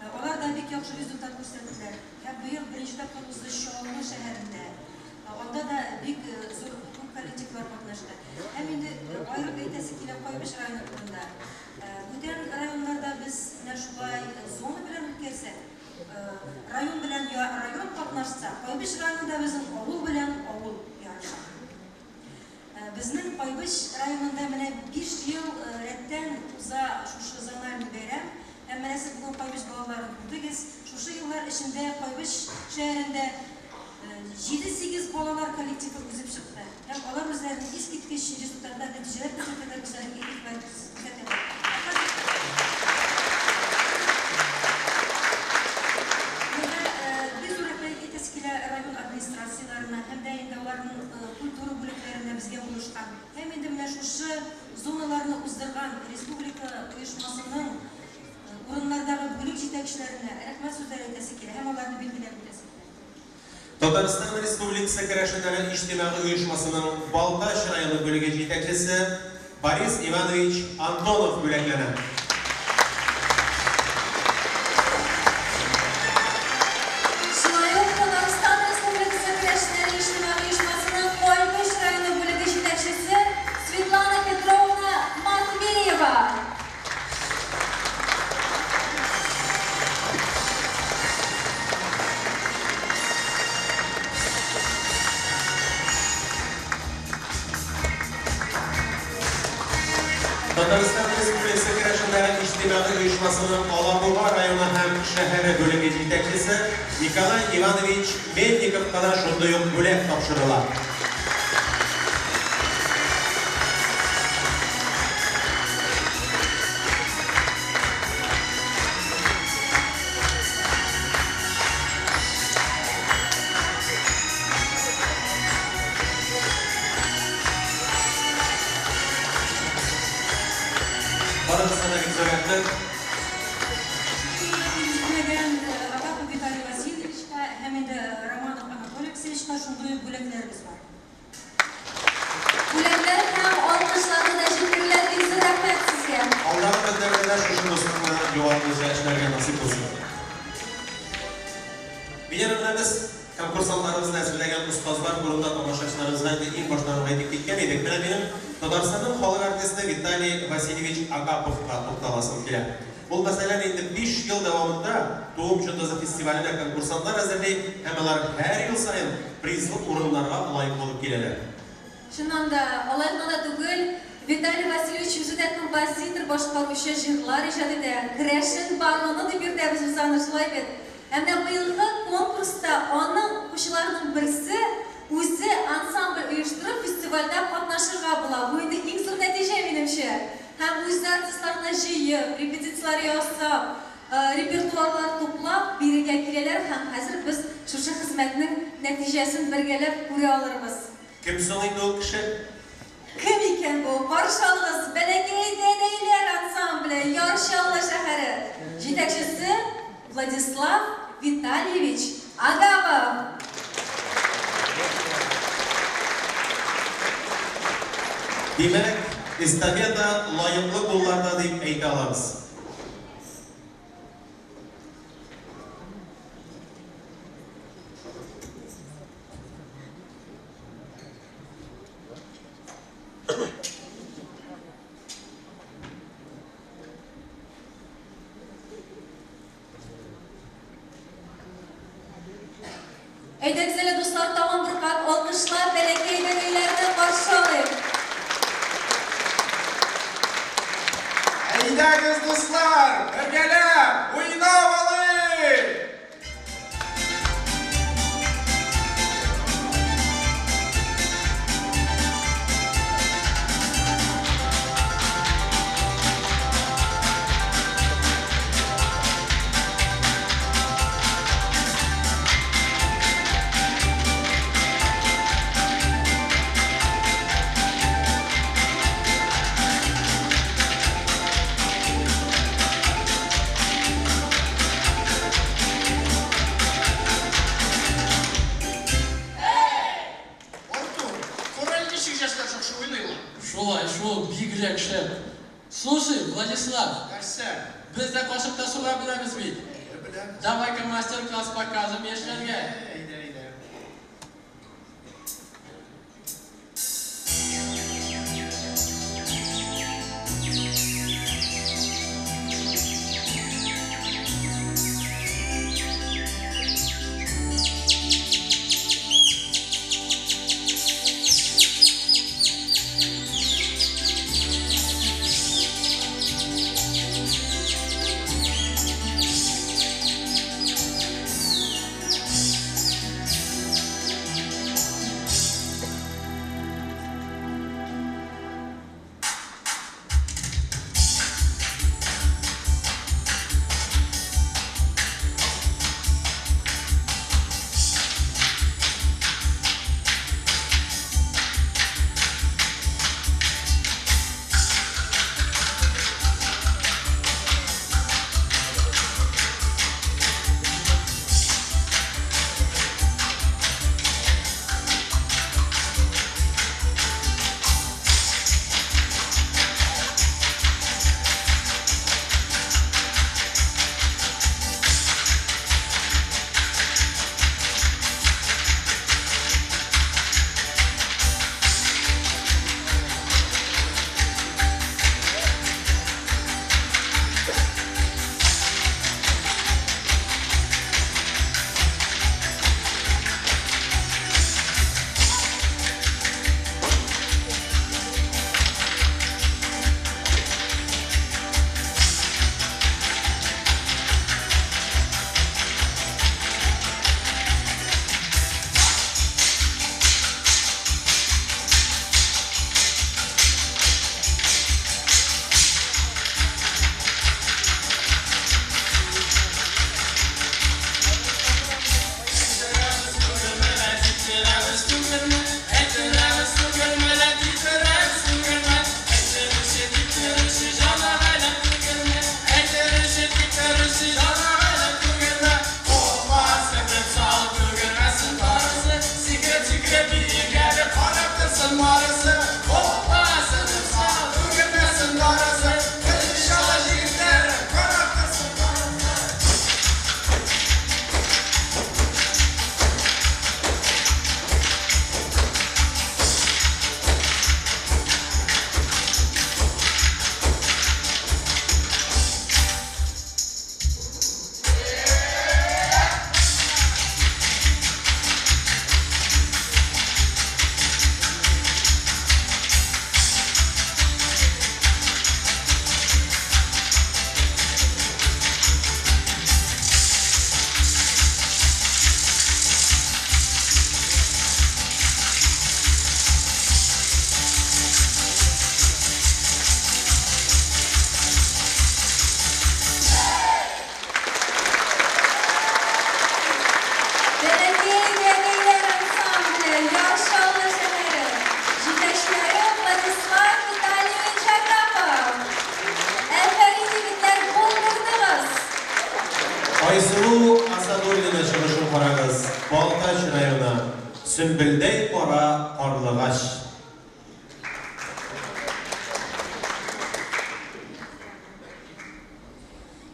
Алар да бик яхшы результат күрсәттеләр. Һәм быел беренче тапкыр узды Чаллы шәһәрендә. Анда да бик зур күп коллективлар катнашты. Һәм инде аерып әйтәсе килә Кайбыч районы турында. Бүтән районнарда без менә шулай зона белән үткәрсәк, район белән район катнашса, Кайбыч районында безнең авыл белән авыл ярыша. Безнең Кайбыч районында менә 5 ел рәттән уза шушы зональный бәйрәм. Һәм менә сез бүген Кайбыч балаларын күрдегез. Шушы еллар эчендә Кайбыч шәһәрендә 7-8 балалар коллективы үсеп чыкты. Һәм алар үзләренең искиткеч результатлар, нәтиҗәләр күрсәтәләр, үзләренең игътибар күрсәтәләр. Монда бик зур рәхмәт әйтәсе килә район администрацияләренә һәм дә инде аларның культура бүлекләренә безгә булышкан. Һәм инде менә шушы зоналарны уздырган республика оешмасының урыннардагы бүлек җитәкчеләренә рәхмәт сүзләре әйтәсе килә һәм аларны билгеләп үтәсе килә. Татарстан Республикасы керәшеннәре иҗтимагый оешмасының Балтач районы бүлеге җитәкчесе Борис Иванович Антонов бүләкләнә. Шулай ук Татарстан Республикасы керәшеннәре иҗтимагый оешмасының Кайбыч районы бүлеге җитәкчесе Светлана Петровна Матвеева. иҗтимагый оешмасының Алабуга районы һәм шәһәре бүлеге җитәкчесе Николай Иванович Мельниковка да шундый ук бүләк тапшырыла. Барыгызга да бик зур рәхмәт. Килешмәгән Агапов Виталий Васильевичка һәм инде Романов Анатолий Алексеевичка шундый ук бүләкләребез бар. Бүләкләр һәм алкышларны да җиткерелә. Бик зур рәхмәт сезгә. Алдагы көннәрдә дә шушы дуслыкны югалтмыйча эшләргә насыйп булсын. Венера, менә без конкурсантларыбызны әзерләгән остазлар турында тамашачыларыбызга инде иң баштан ук әйтеп киткән идек. Менә минем Татарстанның халык артисты Виталий Васильевич Агаповка тукталасым килә. Ул, мәсәлән, инде биш ел дәвамында Туым җондызы фестиваленә конкурсантлар әзерли һәм алар һәр ел саен призлы урыннарга лаек булып киләләр. Чыннан да, алай гына да түгел, Виталий Васильевич үзе дә композитор, башкаручы, җырлар иҗат итә. Керәшен бароны дип йөртәбез без аны, шулай бит? Ә менә быелгы конкурста аның укучыларының берсе үзе ансамбль оештырып, фестивальдә катнашырга була. Бу инде иң зур нәтиҗә, минемчә. Һәм үзе артистларны җыеп, репетицияләр ясап, репертуарлар туплап, бирегә киләләр һәм хәзер без шушы хезмәтнең нәтиҗәсен бергәләп күрә алырбыз. Кем соң инде ул кеше? Кем икән бу? Каршы алыгыз, Бәләкәй дәдәйләр ансамбле, Яр Чаллы шәһәре. Җитәкчесе Владислав Витальевич Агапов. Димәк, эстафета лаеклы кулларда дип әйтә алабыз. Әйдәгез әле, дуслар, тагын бер кат алкышлап бәләкәй бәбәйләрне каршы алыйк. Әйдәгез, дуслар, бергәләп уйнап алыйк! Артур, кара әле ничек яшьләр шакшы уйныйлар. Шулай шул, бигрәк шәп. Слушай, Владислав. Нәрсә? Без дә кашыкта суга беләбез бит. Беләбез. Давай-ка мастер-класс покажем яшьләргә. Әйдә, әйдә. Айсылу Асадуллина чыгышын карагыз, Балтач районы, Сөмбелдәй кара карлыгач.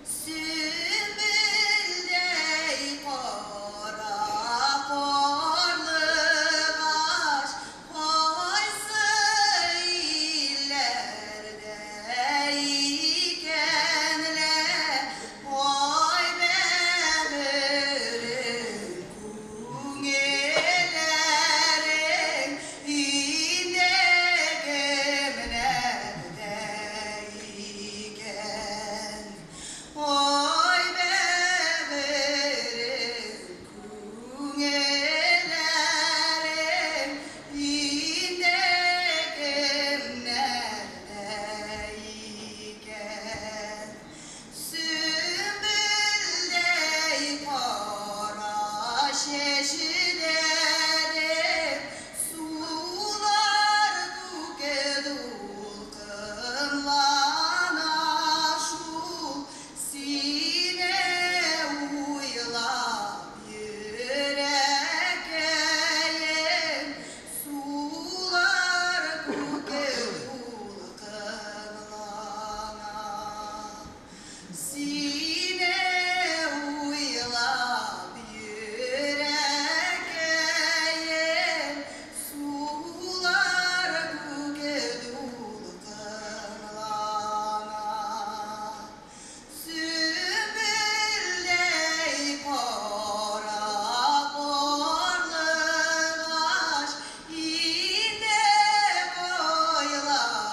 Сөмбелдәй кара карлыгач, кайсы илләрдә икән лә? Ай, бәгырем, күңелләрең инде кемнәрдә икән? Ай, бәгырем, күңелләрең инде кемнәрдә икән? Сөмбелдәй кара чәчләрем, сулар күке дулкынлана шул, сине уйлап йөрәкәем, сулар күке дулкынлана. Сине уйлап йөрәкәем, сулар күке дулкынлана. Сөмбелдәй кара карлыгач, инде кайларда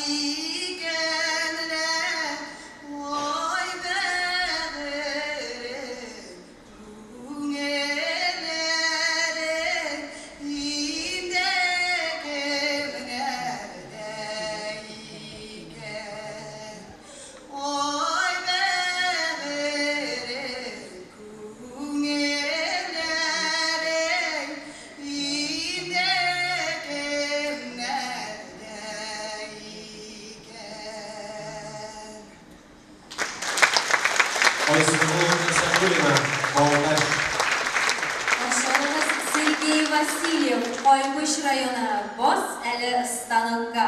икән лә? Ай, бәгырем, күңелләрең инде кемнәрдә икән? Ай, бәгырем, күңелләрең инде кемнәрдә икән? Айсылу Асадуллина, Балтач. Каршы алыгыз Сергей Васильев, Кайбыч районы, Бас әле станокка.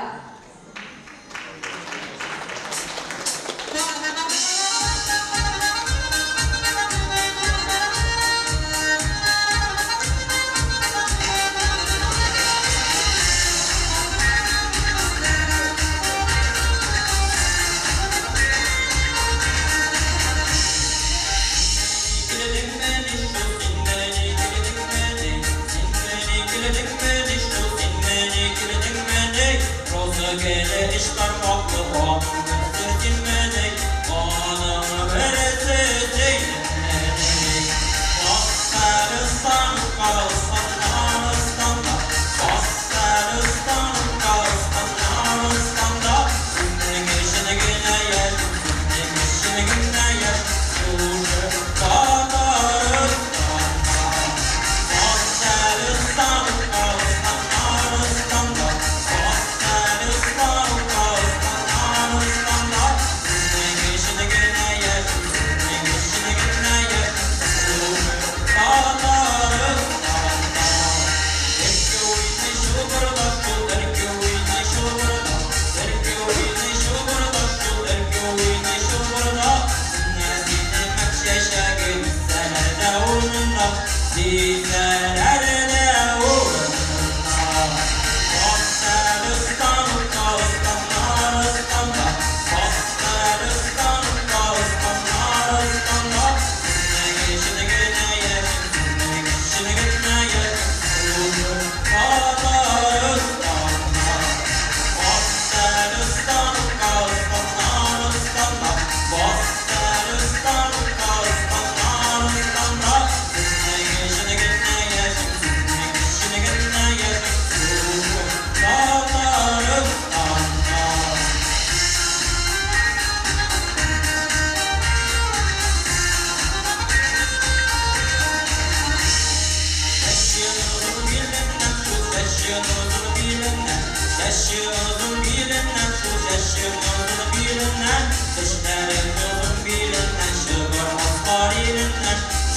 Yes.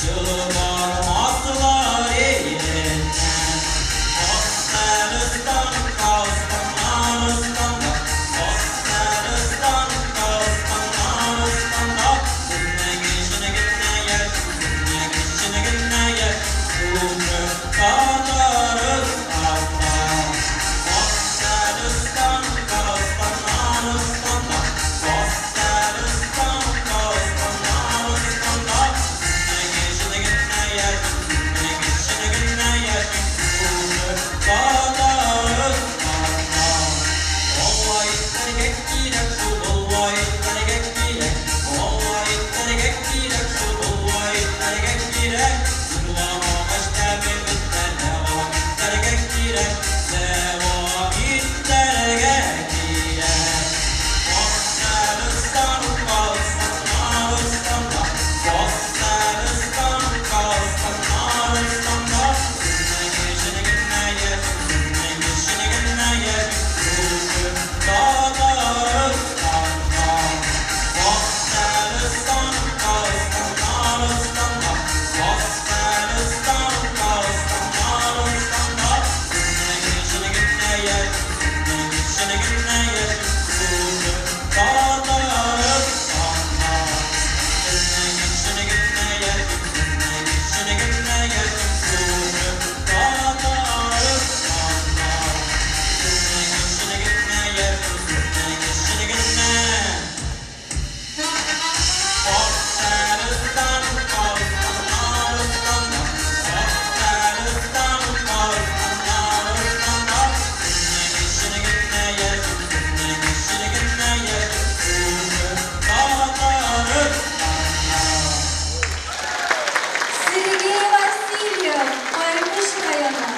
Чыгармаслар иленнән. Татарстан, Татарстанда, Татарстан, Татарстанда, Сезнең өчен генә яшим, сезнең өчен генә яшим, шушы Татарстанда. Татарстан, Татарстанда, Татарстан, Татарстанда, сезнең өчен генә яшим, сезнең өчен генә яшим, шушы Татарстанда. Алла итәргә кирәк шул, Алла итәргә кирәк, Алла итәргә кирәк шул, Алла итәргә кирәк. Зурламагач тәме бетә, дәвам итәргә кирәк, дәвам итәргә кирәк. Татарстан, Татарстанда, Татарстан, Татарстанда, сезнең өчен генә яшим, сезнең өчен генә яшим, шушы Татарстанда. Татарстан, Татарстанда, Татарстан, Татарстанда, сезнең өчен генә яшим, сезнең өчен генә яшим, шушы Татарстанда. Сезнең өчен генә яшим, сезнең өчен генә яшим, шушы Татарстанда. Сезнең өчен генә яшим, сезнең өчен генә. Татарстан, Татарстанда, Татарстан, Татарстанда, сезнең өчен генә яшим, сезнең өчен генә яшим, шушы Татарстанда. Сергей Васильев, Кайбыч районы.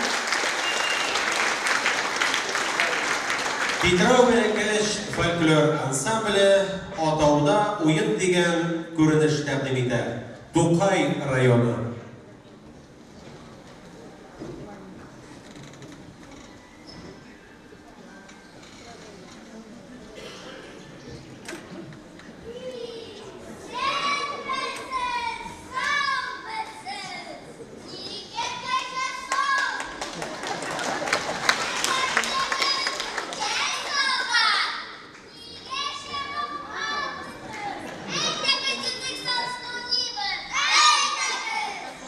Питрау Бәләкәч фольклор ансамбле Атауда уен дигән күренеш тәкъдим итә. Тукай районы. Исәнмесез, саумысыз, нигә кайда соң? Җәй салган, нигә чыгып алмыйсыз? Әйдәгез, итек салышын уйныйбыз, әйдәгез!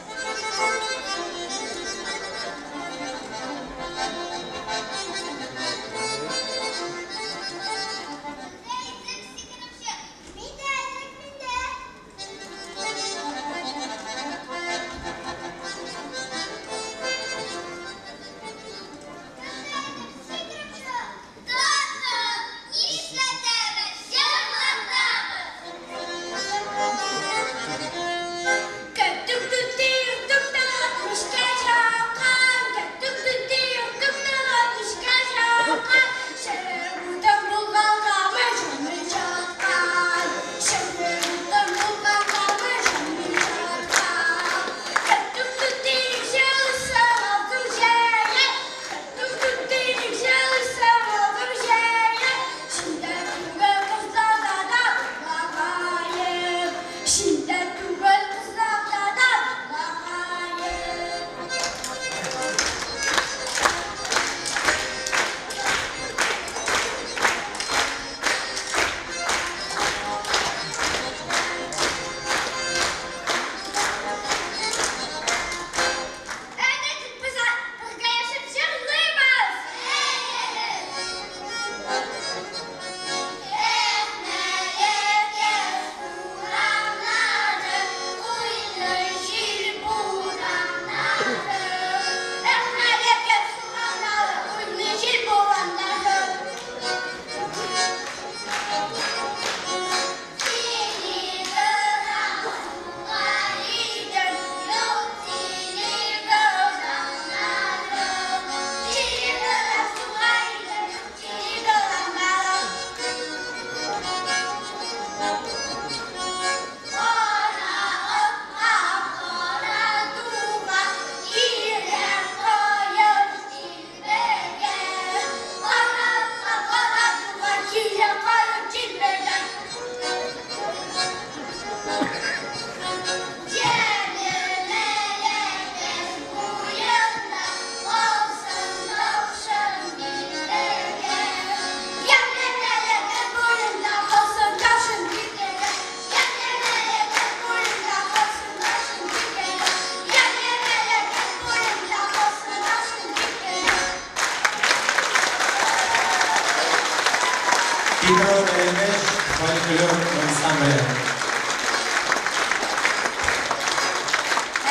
Юрау Бәләкәч фольклор ансамбле.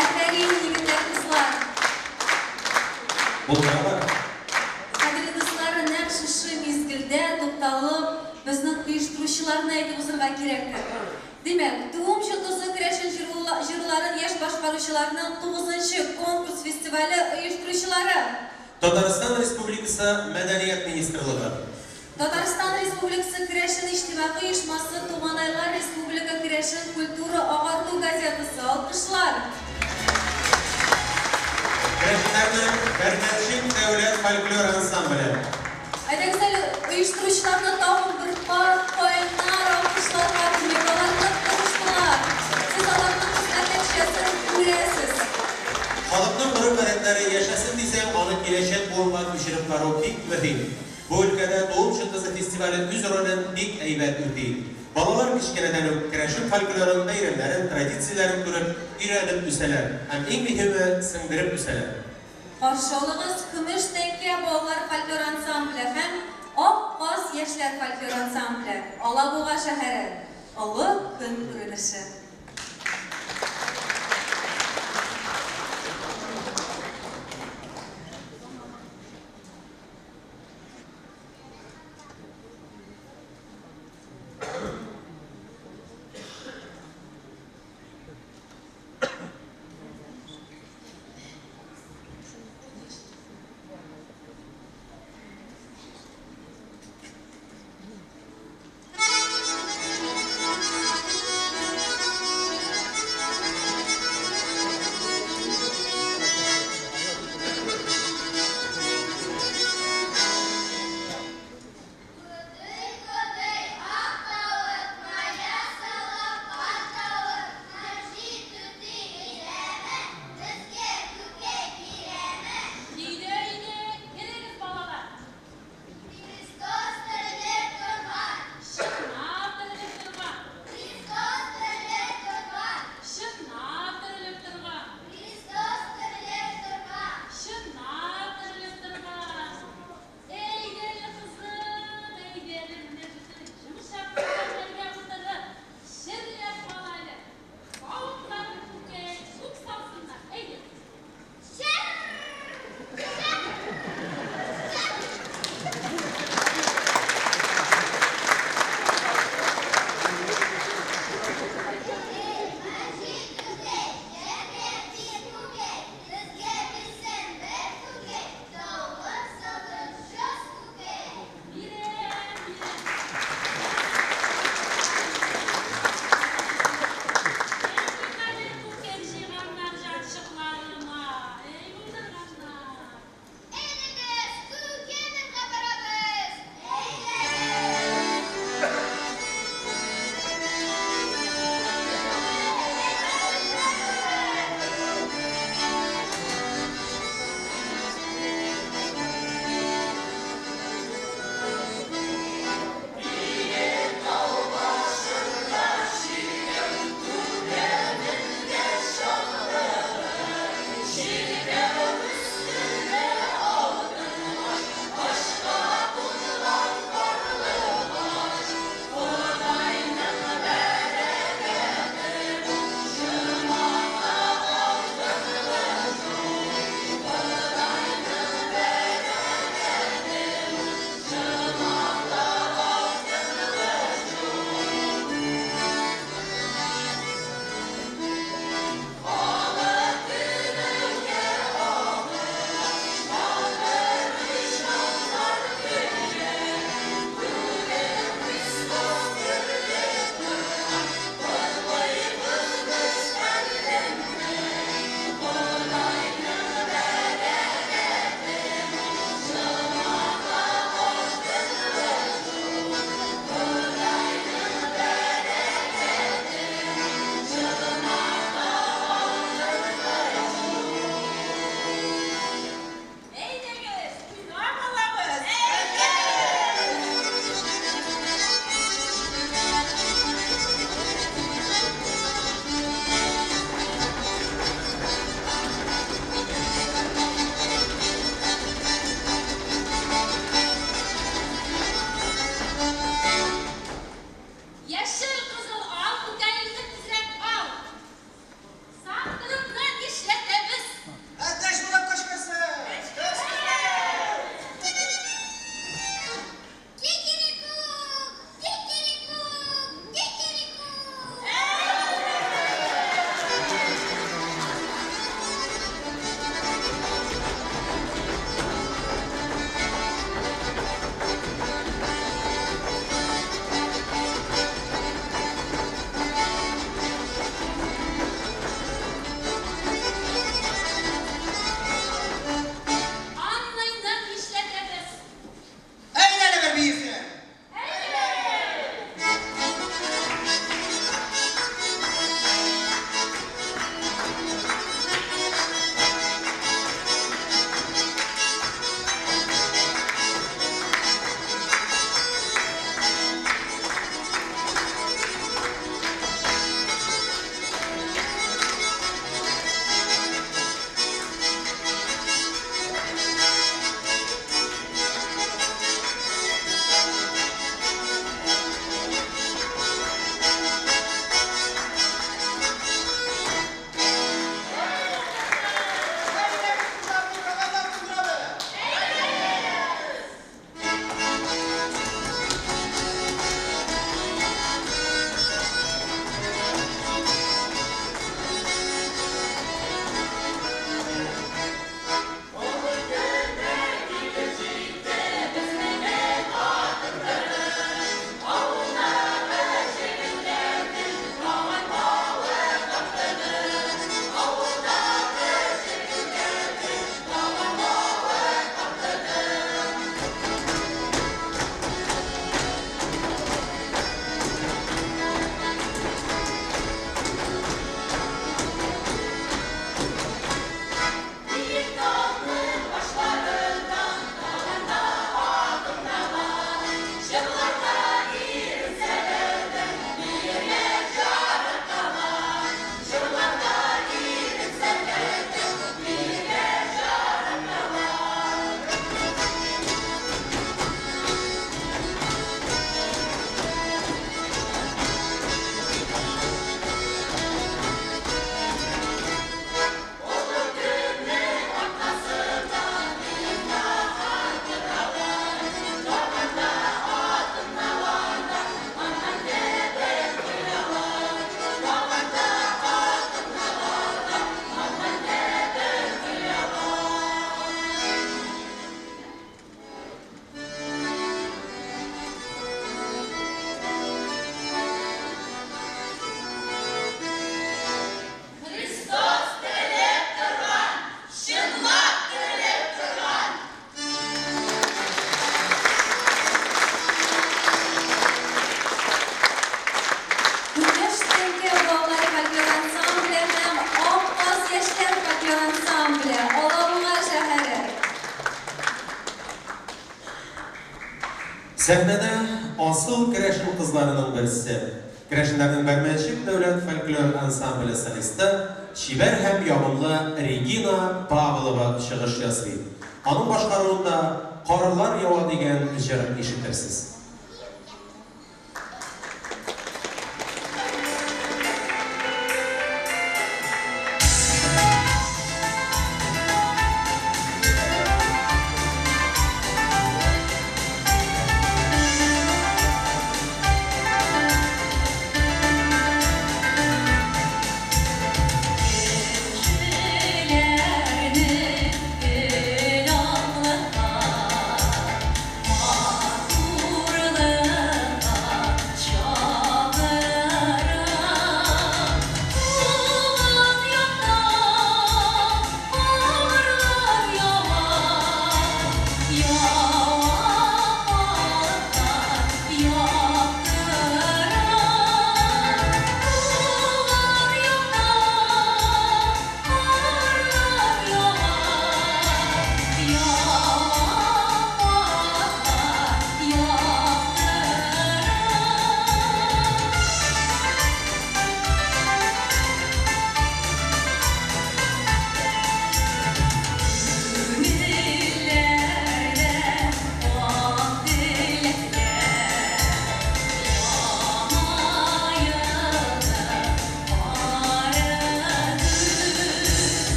Афәрин, егетләр, кызлар! Булдыралар. Кадерле дуслар, нәкъ шушы мизгелдә тукталып, безнең оештыручыларны әйтеп узырга кирәктер. Димәк, Туым чокысы керәшен җыруларын яшь башкаручыларның тугызынчы конкурс-фестивале оештыручылары. Татарстан Республикасы Мәдәният министрлыгы. Татарстан Республикасы Керәшен иҗтимагый оешмасы Туганайлар республика керәшен культура-агарту газетасы. Алкышлар! Керәшеннәрнең Бәрмәнчек дәүләт фольклор ансамбле. Әйдәгез әле, оештыручыларны тагын бер кат кайнар алкышларга күмик. Алар нык тырыштылар. Сез аларның хезмәт нәтиҗәсен күрәсез. Халыкның гореф-гадәтләре яшәсен дисәң, аны киләчәк буынга күчереп бару бик мөһим. Бу өлкәдә Туым чынтысы фестивале үз ролен бик әйбәт үти. Балалар кечкенәдән үк керәшен фольклорын, бәйрәмнәрен, традицияләрен күреп, өйрәнеп үсәләр һәм иң мөһиме, сеңдереп үсәләр. Каршы алыгыз, Көмеш тәңкә балалар фольклор ансамбле һәм Ак каз яшьләр фольклор ансамбле, Алабуга шәһәре. Олы көн күренеше. Сәхнәдә асыл керәшен кызларының берсе, керәшеннәрнең Бәрмәнчек дәүләт фольклор ансамбле солисты, чибәр һәм ягымлы Регина Павлова чыгыш ясый. Аның башкаруында Карлар ява дигән җыр ишетерсез.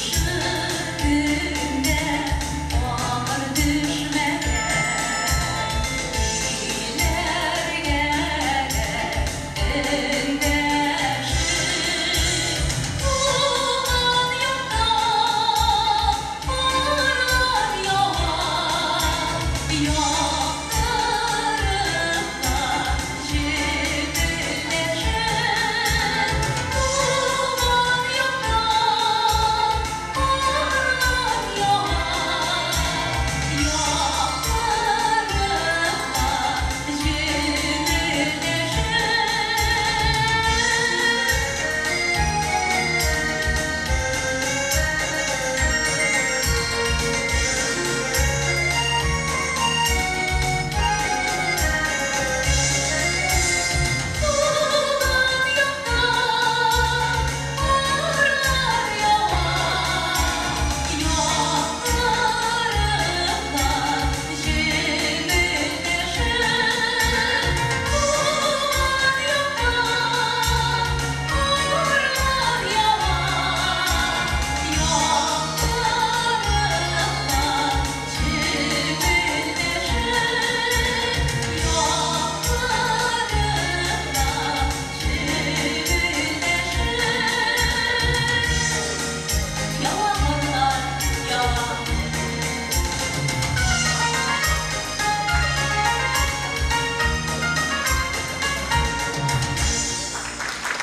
Кешеләрне гел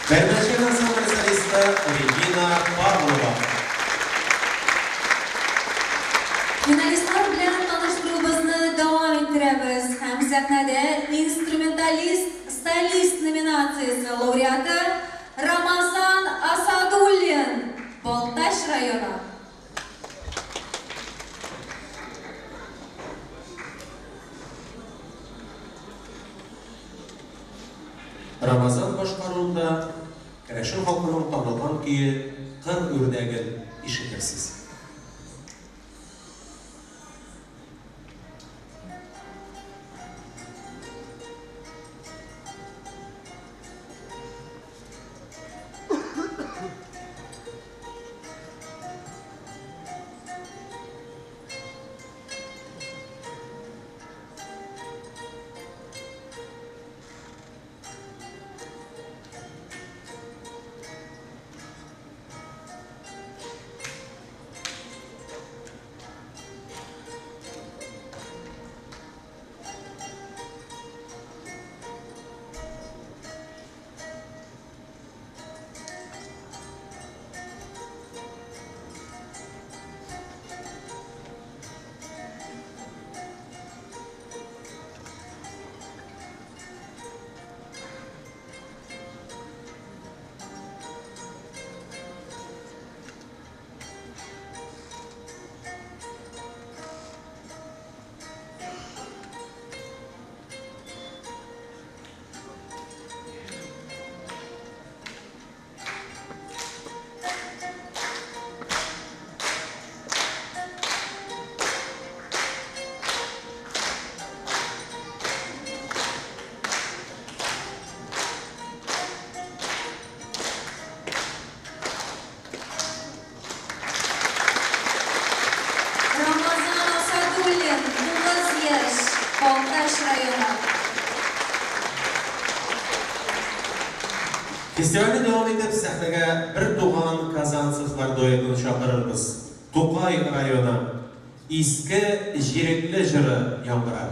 Бәрмәнчек ансамбле солисты Регина Павлова. Финалистлар белән таныштыруыбызны дәвам иттерәбез һәм сәхнәдә инструменталист солист номинациясе лауреаты Рамазан Асадуллин, Балтач районы. Рамазан башкаруында керәшен халкының танылган көе Кыр үрдәген ишетерсез. Хәбибуллин, 9 яшь, Балтач районы. Фестивальне дәвам итеп, сәхнәгә бертуган Казанцевлар дуэтын чакырырбыз. Тукай районы. Иске Җирекле җыры яңгырар.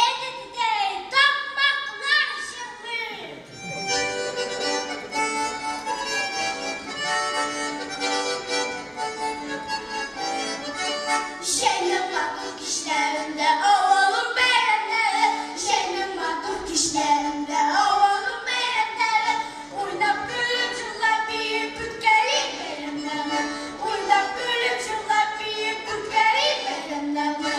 Әйдә, тәтәй, такмаклар җырлыйк! Җәйнең матур кичләрендә авылым бәйрәмнәре, Җәйнең матур кичләрендә авылым бәйрәмнәре, Уйнап көлеп, җырлап, биеп үткәрик бәйрәмнәрне, Уйнап көлеп, җырлап, биеп үткәрик бәйрәмнәрне.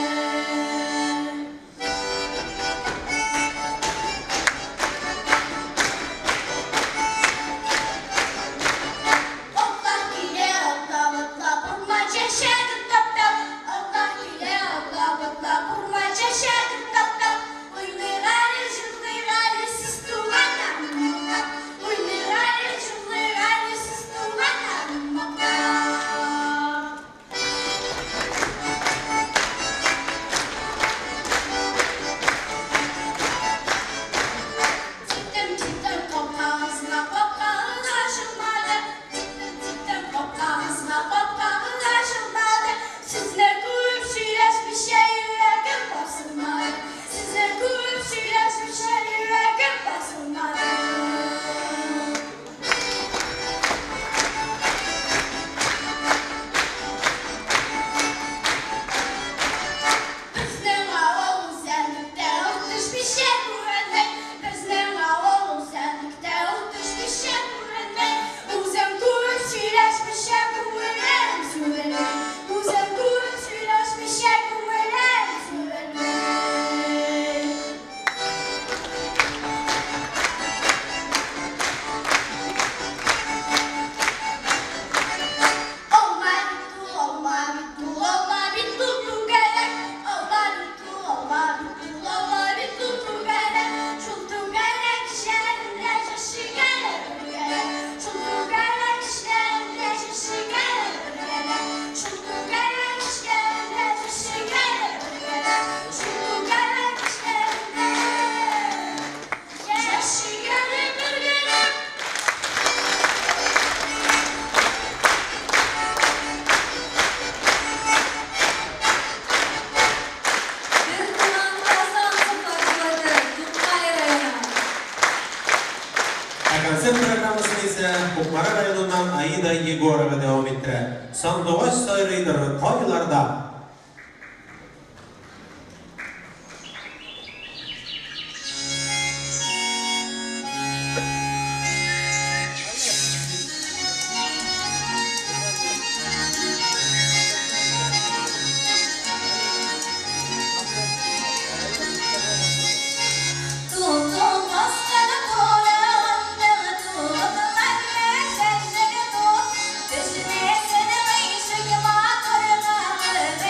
Атлар килә атлап атлап урман чәчәген таптап, Атлар килә атлап атлап урман чәчәген таптап, Уйныйк әле, җырлыйк әле сез туганнарны мактап, Уйныйк әле, җырлыйк әле сез туганнарны мактап. Тиктем, тиктем капкагызга, капкагыз ачылмады. Тиктем, тиктем капкагызга, капкагыз ачылмады. Сезне күреп сөйләшмичә йөрәгем басылмады. Сезне күреп сөйләшмичә йөрәгем басылмады. Безнең авыл үзәнлектә ут төшмичә күренми. Безнең авыл үзәнлектә ут төшмичә күренми. Үзем күреп сөйләшмичә күңелем сүрелми. Үзем күреп сөйләшмичә күңелем сүрелми. Алма бит ул, алма бит ул, алма бит ул түгәрәк. Алма бит ул, алма бит ул, алма бит ул түгәрәк. Шул түгәрәк эчләрендә чәчәкләр бергәләп. Шул түгәрәк эчләрендә чәчәкләр бергәләп. Шул түгәрәк эчләрендә чәчәкләр бергәләп. Шул түгәрәк эчләрендә чәчәкләр бергәләп. Бертуган Казанцевлар дуэты, Тукай районы. Ә концерт программасын исә Кукмара районыннан Аида Егорова дәвам иттерә. Сандугач сайрыйдыр кайларда? Tutun baskana toranını tutun anne senleri tut. Düşmesin ışık matırlarını.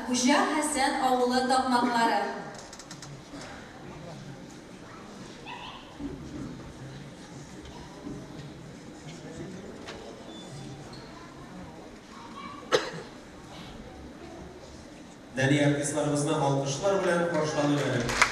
Хуҗа Хәсән авылы такмаклары. Нәни артистларыбызны алкышлар белән каршы алыйк әле.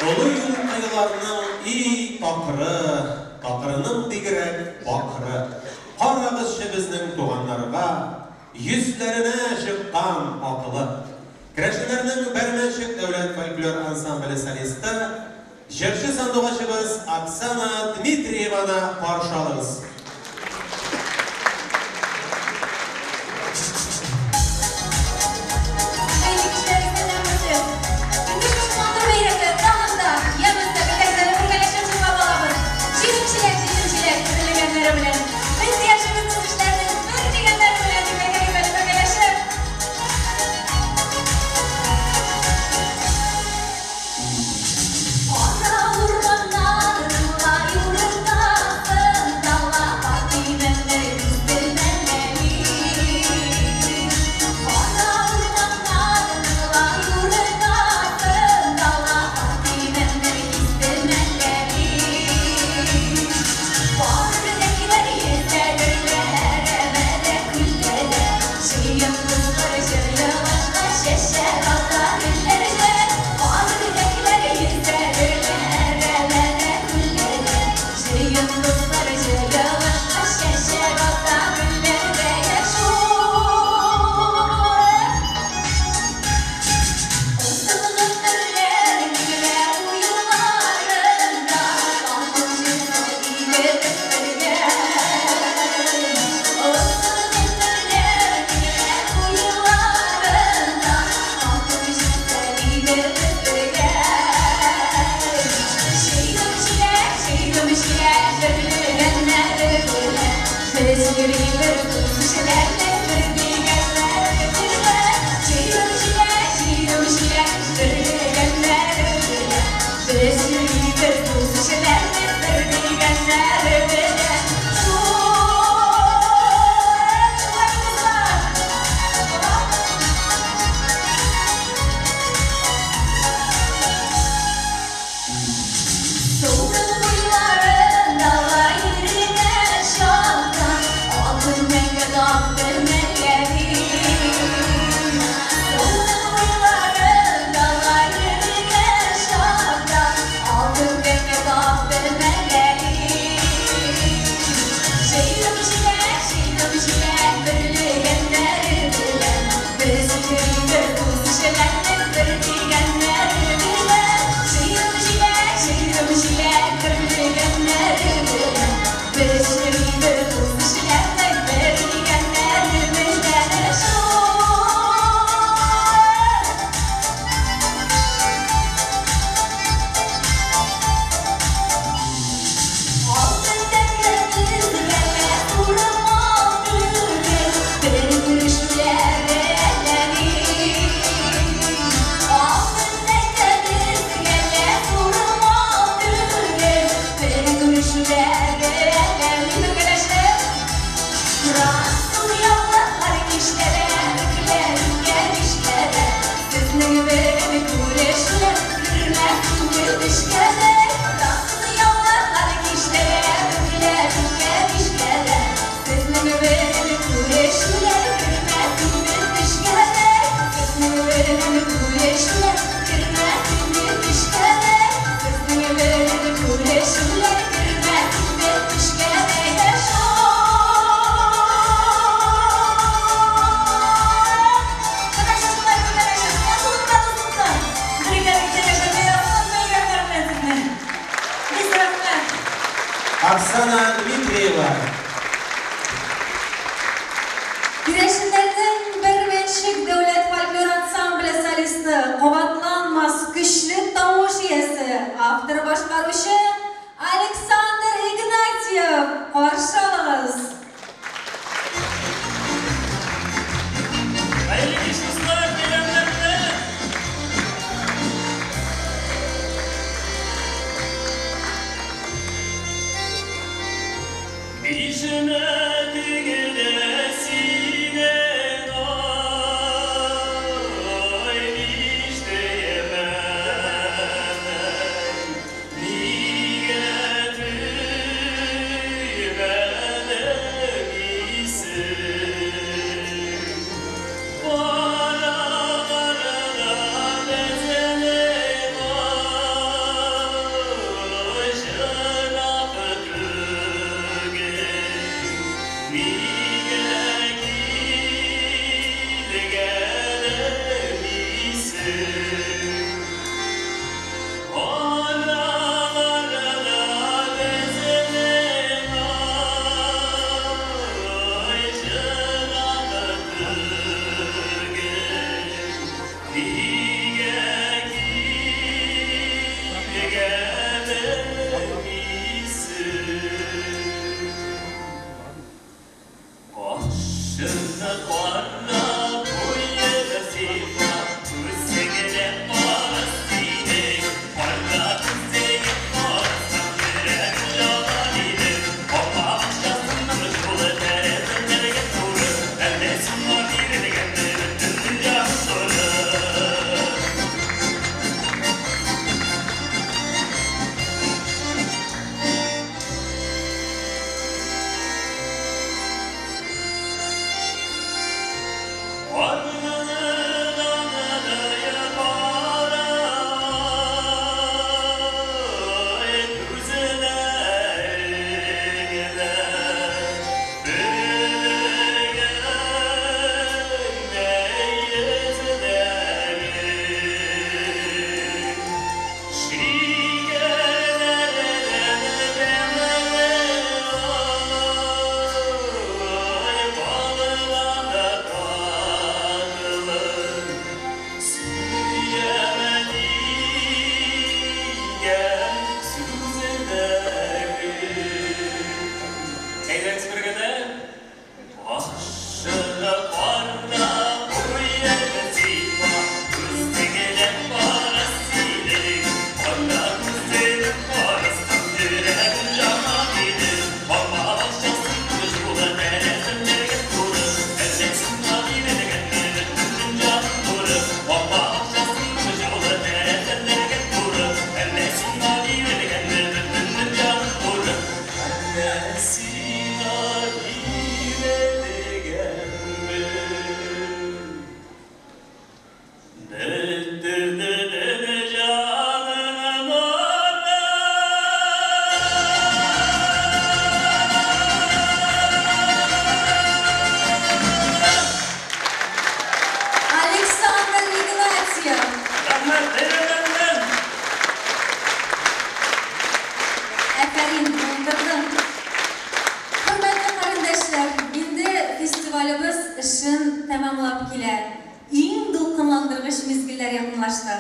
Олы юл кыйларның и такыры, такырының бигрәк бакыры. Карагызчы безнең туганнарга, йөзләренә чыккан аклык. Керәшеннәрнең Бәрмәнчек дәүләт фольклор ансамбле солисты, җырчы сандугачыбыз Оксана Дмитриеваны каршы алыгыз. Хәерле кичләр, исәннәрмесез! Инде шушы матур бәйрәмдә тагын да ямь-өстәп, әйдәгез әле бергәләшеп җырлап алабыз. Җыйдым чиләк, җыйдым чиләк, терелгәннәре белән. Без яшибез дус-ишләрнең бер дигәннәре белән, дип әйдәгез әле бергәләшеп. Кара урманнарның лай уртасында ла Фатыймәмнәр үстермәләри. Кара урманнарның лай уртасында ла Фатыймәмнәр кистермәләри. Бар үрдәкләр йөзәдерләр, әмәдә күлләрдә. Җыен кызлар җыелышка чәчәк ата гөлләрдә. Бар үрдәкләр йөзәдерләр, әмәдә күлләрдә. Җыен кызлар җыелышка чәчәк ата гөлләрдә. Яшүр! Озын гомерләр генә уйларында Алтын җирдә илебез бергә. Озын гомерләр генә уйларында Алтын җирдә илебез бергә. Җыйдым җиләк, җыйдым җиләк, бөрлегәннәре белән. Без йөрибез дус-ишләрнең бер дигәннәре белән. Җыйдым җиләк, җыйдым җиләк, бөрлегәннәре белән. Без йөрибез дус-ишләрнең бер дигәннәре белән. Шулай, шулай, дуслар! Суның буйларында ла йөргән чакта Алтын мәңге тапты мәлләри. Суның буйларында ла йөргән чакта Алтын мәңге тапты мәлләри. Җыйдым җиләк, җыйдым җиләк, бөрлегәннәре белән. Без йөрибез дус-ишләрнең бер дигәннәре белән. Җыйдым җиләк, җыйдым җиләк, бөрлегәннәре белән. Без йөрибез дус-ишләрнең бер дигәннәре белән. Шул! Алтын тәңкә безгә лә урман түгел, бер күрешүләр әләми. Алтын тәңкә безгә лә урман түгел, бер күрешүләр әләми. Бергәләшеп! Француз яулыклар киштәдә, бөкләр үткән иштәдә. Сезнең белән күрешүләр кермәс инде төшкә дә. Француз яулыклар киштәдә, бөкләр үткән иштәдә. Сезнең белән күрешүләр кермәс инде төшкә дә. Сезнең белән күрешүләр кермәс инде төшкә дә. Сезнең белән күрешүләр кермәс инде төшкә дә. Яшәү! Менә шушылай бергәләшеп, матурлыкта, дуслыкта, бергәлектә яшәргә язсын бәйрәмнәр белән сезне. Бик рәхмәт. Оксана Дмитриева. Керәшеннәрнең Бәрмәнчек дәүләт фольклор ансамбле солисты, кабатланмас көчле тавыш иясе, автор башкаручы Александр Игнатьев. Каршы алыгыз. Хәерле кич, дуслар, бәйрәмнәр белән! Бишмәтеңдә синең ай нишләймен, нигә төймәдең? Афәрин, булдырдың! Хөрмәтле карендәшләр, инде фестивалебез эшен тәмамлап килә. Иң дулкынландыргыч мизгелләр якынлашты.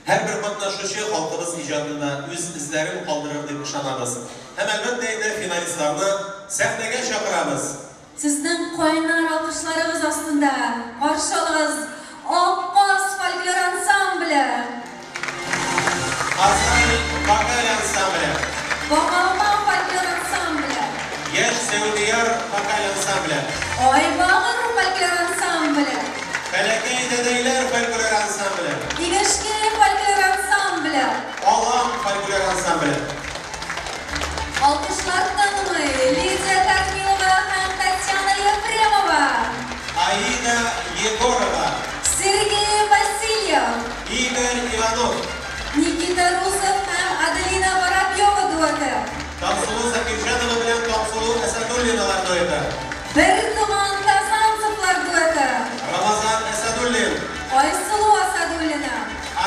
Һәрбер катнашучы халкыбыз иҗатында үз эзләрен калдырыр дип ышанабыз. Һәм, әлбәттә инде, финалистларны сәхнәгә чакырабыз. Сезнең кайнар алкышларыгыз астында каршы алыгыз Ак каз фольклор ансамбле! Казан вокаль ансамбле. Багалма фольклор ансамбле. Яшь Сәүдияр вокаль ансамбле. Айбагыр фольклор ансамбле. Бәләкәй дәдәйләр фольклор ансамбле. Игешкәй фольклор ансамбле. Алан фольклор ансамбле. Алкышлар тынмый, Лидия Корнилова һәм Татьяна Ефремова. Аида Егорова. Сергей Васильев. Игорь Иванов. Никита Русов һәм Аделина Воробьева дуэты. Таңсылу Закирҗанова белән Таңсылу Әсәдуллиналар дуэты. Бертуган Казанцевлар дуэты. Рамазан Әсәдуллин. Айсылу Асадуллина.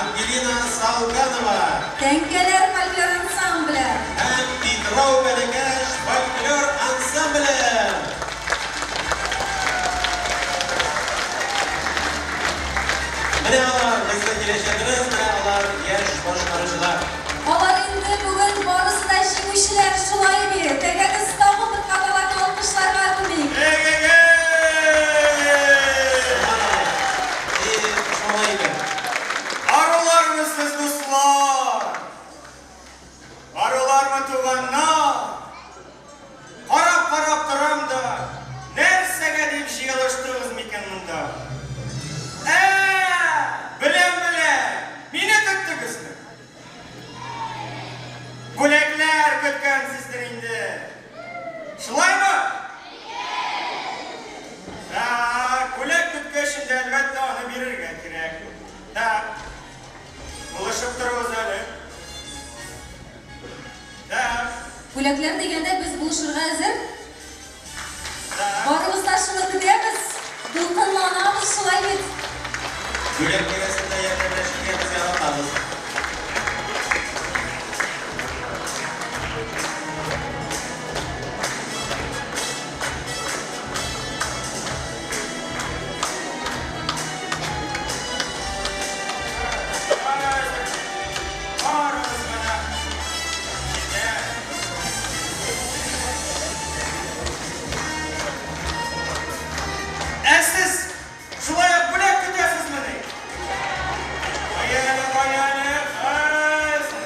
Ангелина Салганова. Тәңкәләр фольклор ансамбле. Һәм Питрау бәләкәч фольклор ансамбле. Менә алар, безнең киләчәгебез, менә алар, яшь башкаручылар. Алар инде бүген барысы да җиңүчеләр, шулай бит? Әйдәгез, тагын бер кат аларны алкышларга күмик. Арулармы сез, дуслар? Арулармы, туганнар? Карап-карап торам да, нәрсәгә дип җыелыштыгыз микән монда? Ә, беләм, беләм, мине көттегезме? Бүләкләр көткәнсездер инде. Шулаймы? Так, бүләк көткәч инде, әлбәттә, аны бирергә кирәк. Так, булышып торыгыз әле. Так. Бүләкләр дигәндә без булышырга әзер. Барыбыз да шуны көтәбез, дулкынланабыз, шулай бит? Бүләк тирәсендә ярдәмләшергә без яратабыз. Барыбыз менә җитә. Ә сез шулай ук бүләк көтәсезмени? Кая әле, кая әле, хәзер.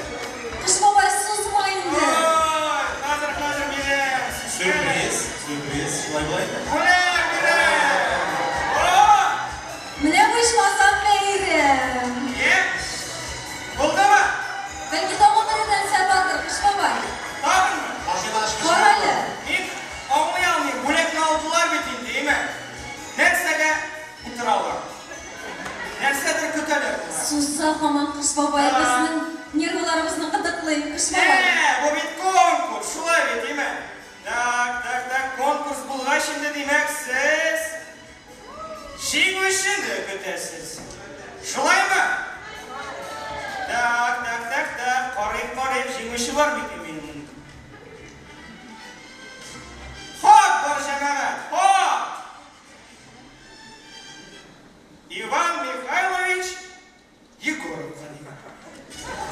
Кыш бабай, сузма инде. Ой, хәзер, хәзер бирәм. Сюрприз, сюрприз, шулай болай. Бүләк бирәм. О! Менә бу ичмасам бәйрәм. Е? Булдымы? Бәлки тагын бер нәрсә бардыр, Кыш бабай. Тагынмы? Машина ачкычы. Кара әле. Мин аңлый алмыйм, бүләкне алдылар бит инде, әйме? Нәрсәгә утыралар? Нәрсәдер көтәләр болар. Сузса һаман Кыш бабай безнең нервыларыбызны кытыклый, Кыш бабай. Ә, бу бит конкурс, шулай бит, әйме? Так, так, так, конкурс булгач инде, димәк, сез җиңүчене көтәсез. Шулаймы? Так, так, так, так, карыйк, карыйк, җиңүче бар микән минем монда? Хат бар, җәмәгать, хат! Иван Михайлович Егоровка дигән.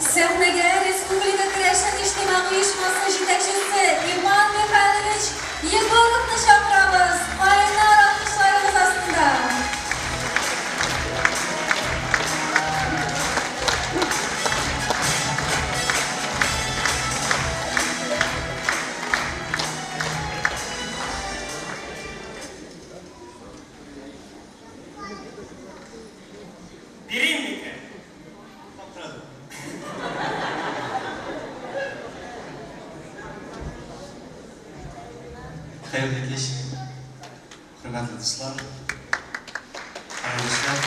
Сәхнәгә Республика Керәшен иҗтимагый оешмасы җитәкчесе Иван Михайлович Егоровны чакырабыз. Кайнар алкышларыгыз астында. Бирим микән? Хәерле кич, хөрмәтле дуслар, кардәшләр.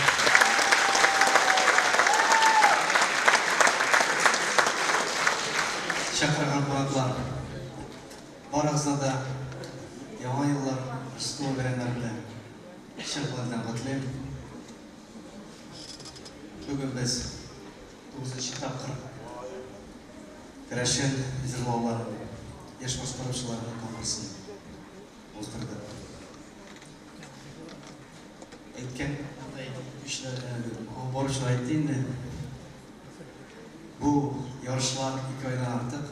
Чакырган кунаклар, барыгызны да Яңа еллар, Рождество бәйрәмнәре белән чын күңелдән котлыйм. Бүген без тугызынчы тапкыр керәшен җырлауларын яшь башкаручыларның конкурсын уздырдык. Әйткән баручылар әйтте инде. Бу ярышлар 2 айдан артык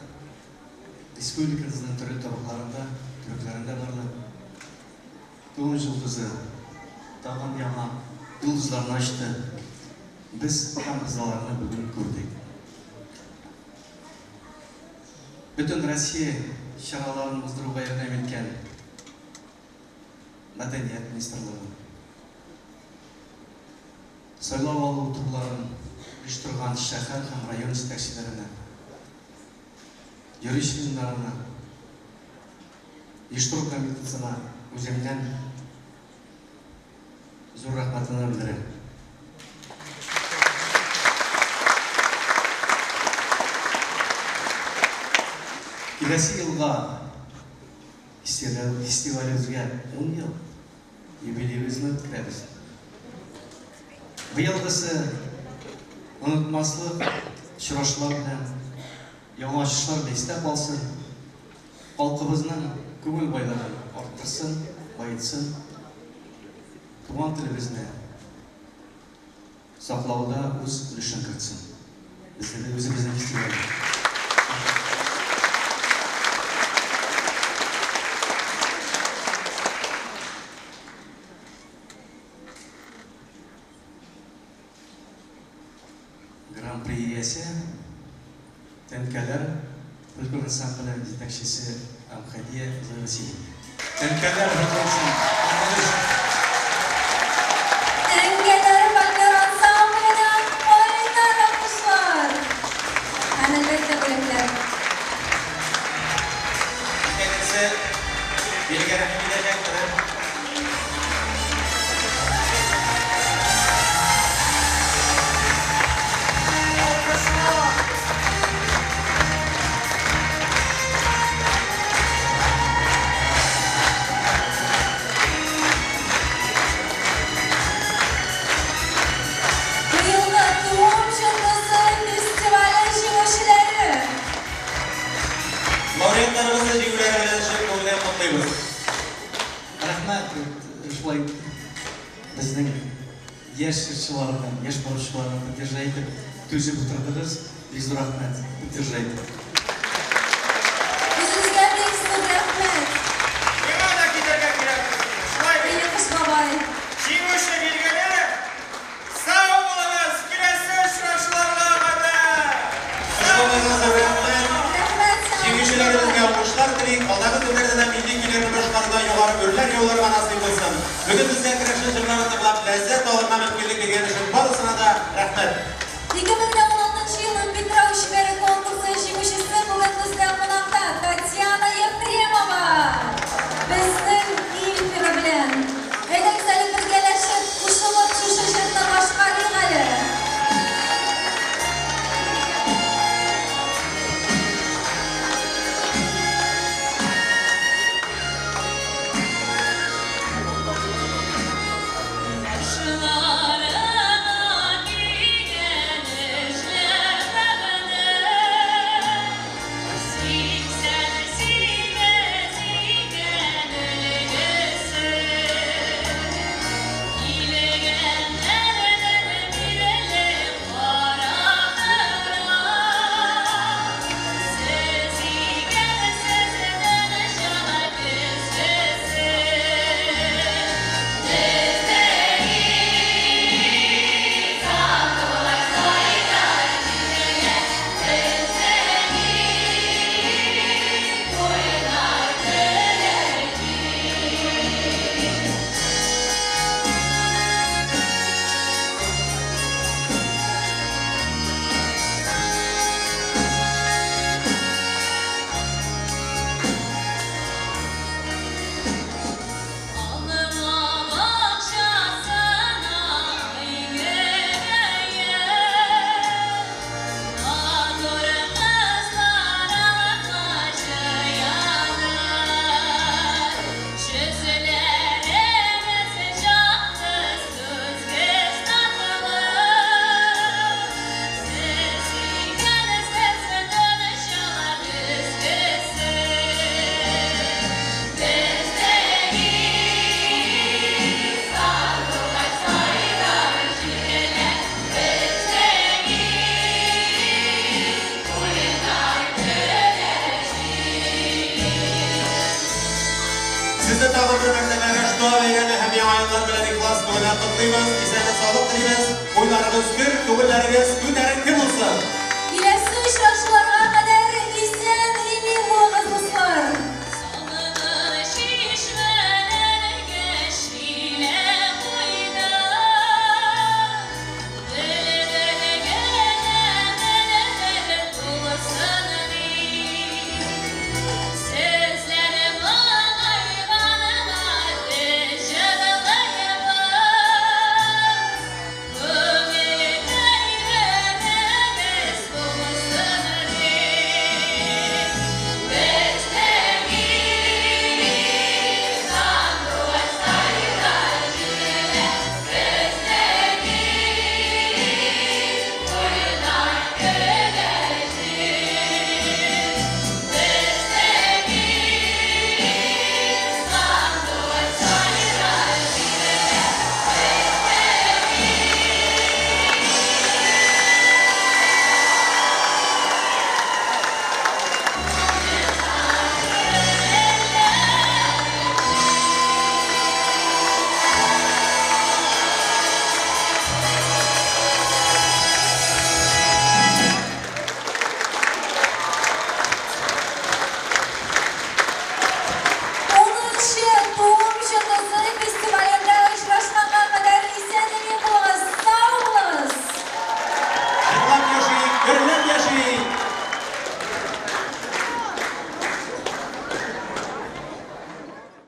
республикабызның төрле табакларында, төбәкләрендә барды. Туым йолдызы тагын яңа йолдызларны ачты. Без һәм аларны бүген күрдек. Бөтен Россия чараларын уздыруга ярдәм иткән Мәдәният министрлыгы, сайлау алу турларын оештырган шәһәр һәм район җитәкчеләренә, жюри членнарына, оештыру комитетына үземнән зур рәхмәтемне белдерәм. Киләсе елга фестивалебезгә 10 ел юбилеебезне үткәрәбез. Быелгысы онытмаслык очрашулар белән, яңа ачышлар белән истә калсын, халкыбызның күңел байлыгын арттырсын, баетсын, туган телебезне саклауда үз өлешен кертсен. Безнең үзебезнең фестиваль. Гран-при иясе Тәнкәләр фольклор ансамбле җитәкчесе Әмхәдия Зоя Васильевна. Тәнкәләр фольклор ансамбле. Тәнкәләр фольклор ансамбленә кайнар алкышлар. Һәм әлбәттә бүләкләр. Икенчесе биргә рәхим итәчәк менә. Быелгы Туым йолдызы фестивале җиңүчеләре. Лауреатларыбызны җиңүләре белән чын күңелдән котлыйбыз. Рәхмәт, шулай безнең яшь җырчыларны, яшь баручыларны поддержать итеп, түзеп утырдыгыз. Бик зур рәхмәт, поддержать итеп. Үзегезгә бик зур рәхмәт. Миңа да китәргә кирәк. Шулай бит. Әйе, Кыш бабай. Җиңүче билгеле. Сау булыгыз, киләсе очрашуларга кадәр. Кыш бабайга зур рәхмәт. Рәхмәт сиңа. Җиңүчеләребезгә уңышлар телик. Алдагы көннәрдә дә милли көйләрне башкаруда югары үрләр яуларга насыйп булсын. Бүген безгә керәшен җырларын тыңлап ләззәт алырга мөмкинлек биргән өчен барысына да рәхмәт. 2016 елның Питрау чибәре конкурсы җиңүчесе бүген бездә кунакта Татьяна Ефремова. Безнең Илфира белән. Әйдәгез әле бергәләшеп, кушылып шушы җырны башкарыйк әле. Башларыңа кигән Сезне тагын бер мәртәбә Раштуа бәйрәме һәм Яңа еллар белән ихлас күңелдән котлыйбыз, исәнлек-саулык телибез. Уйларыгыз көр, күңелләрегез күтәренке булсын. Киләсе очрашуларга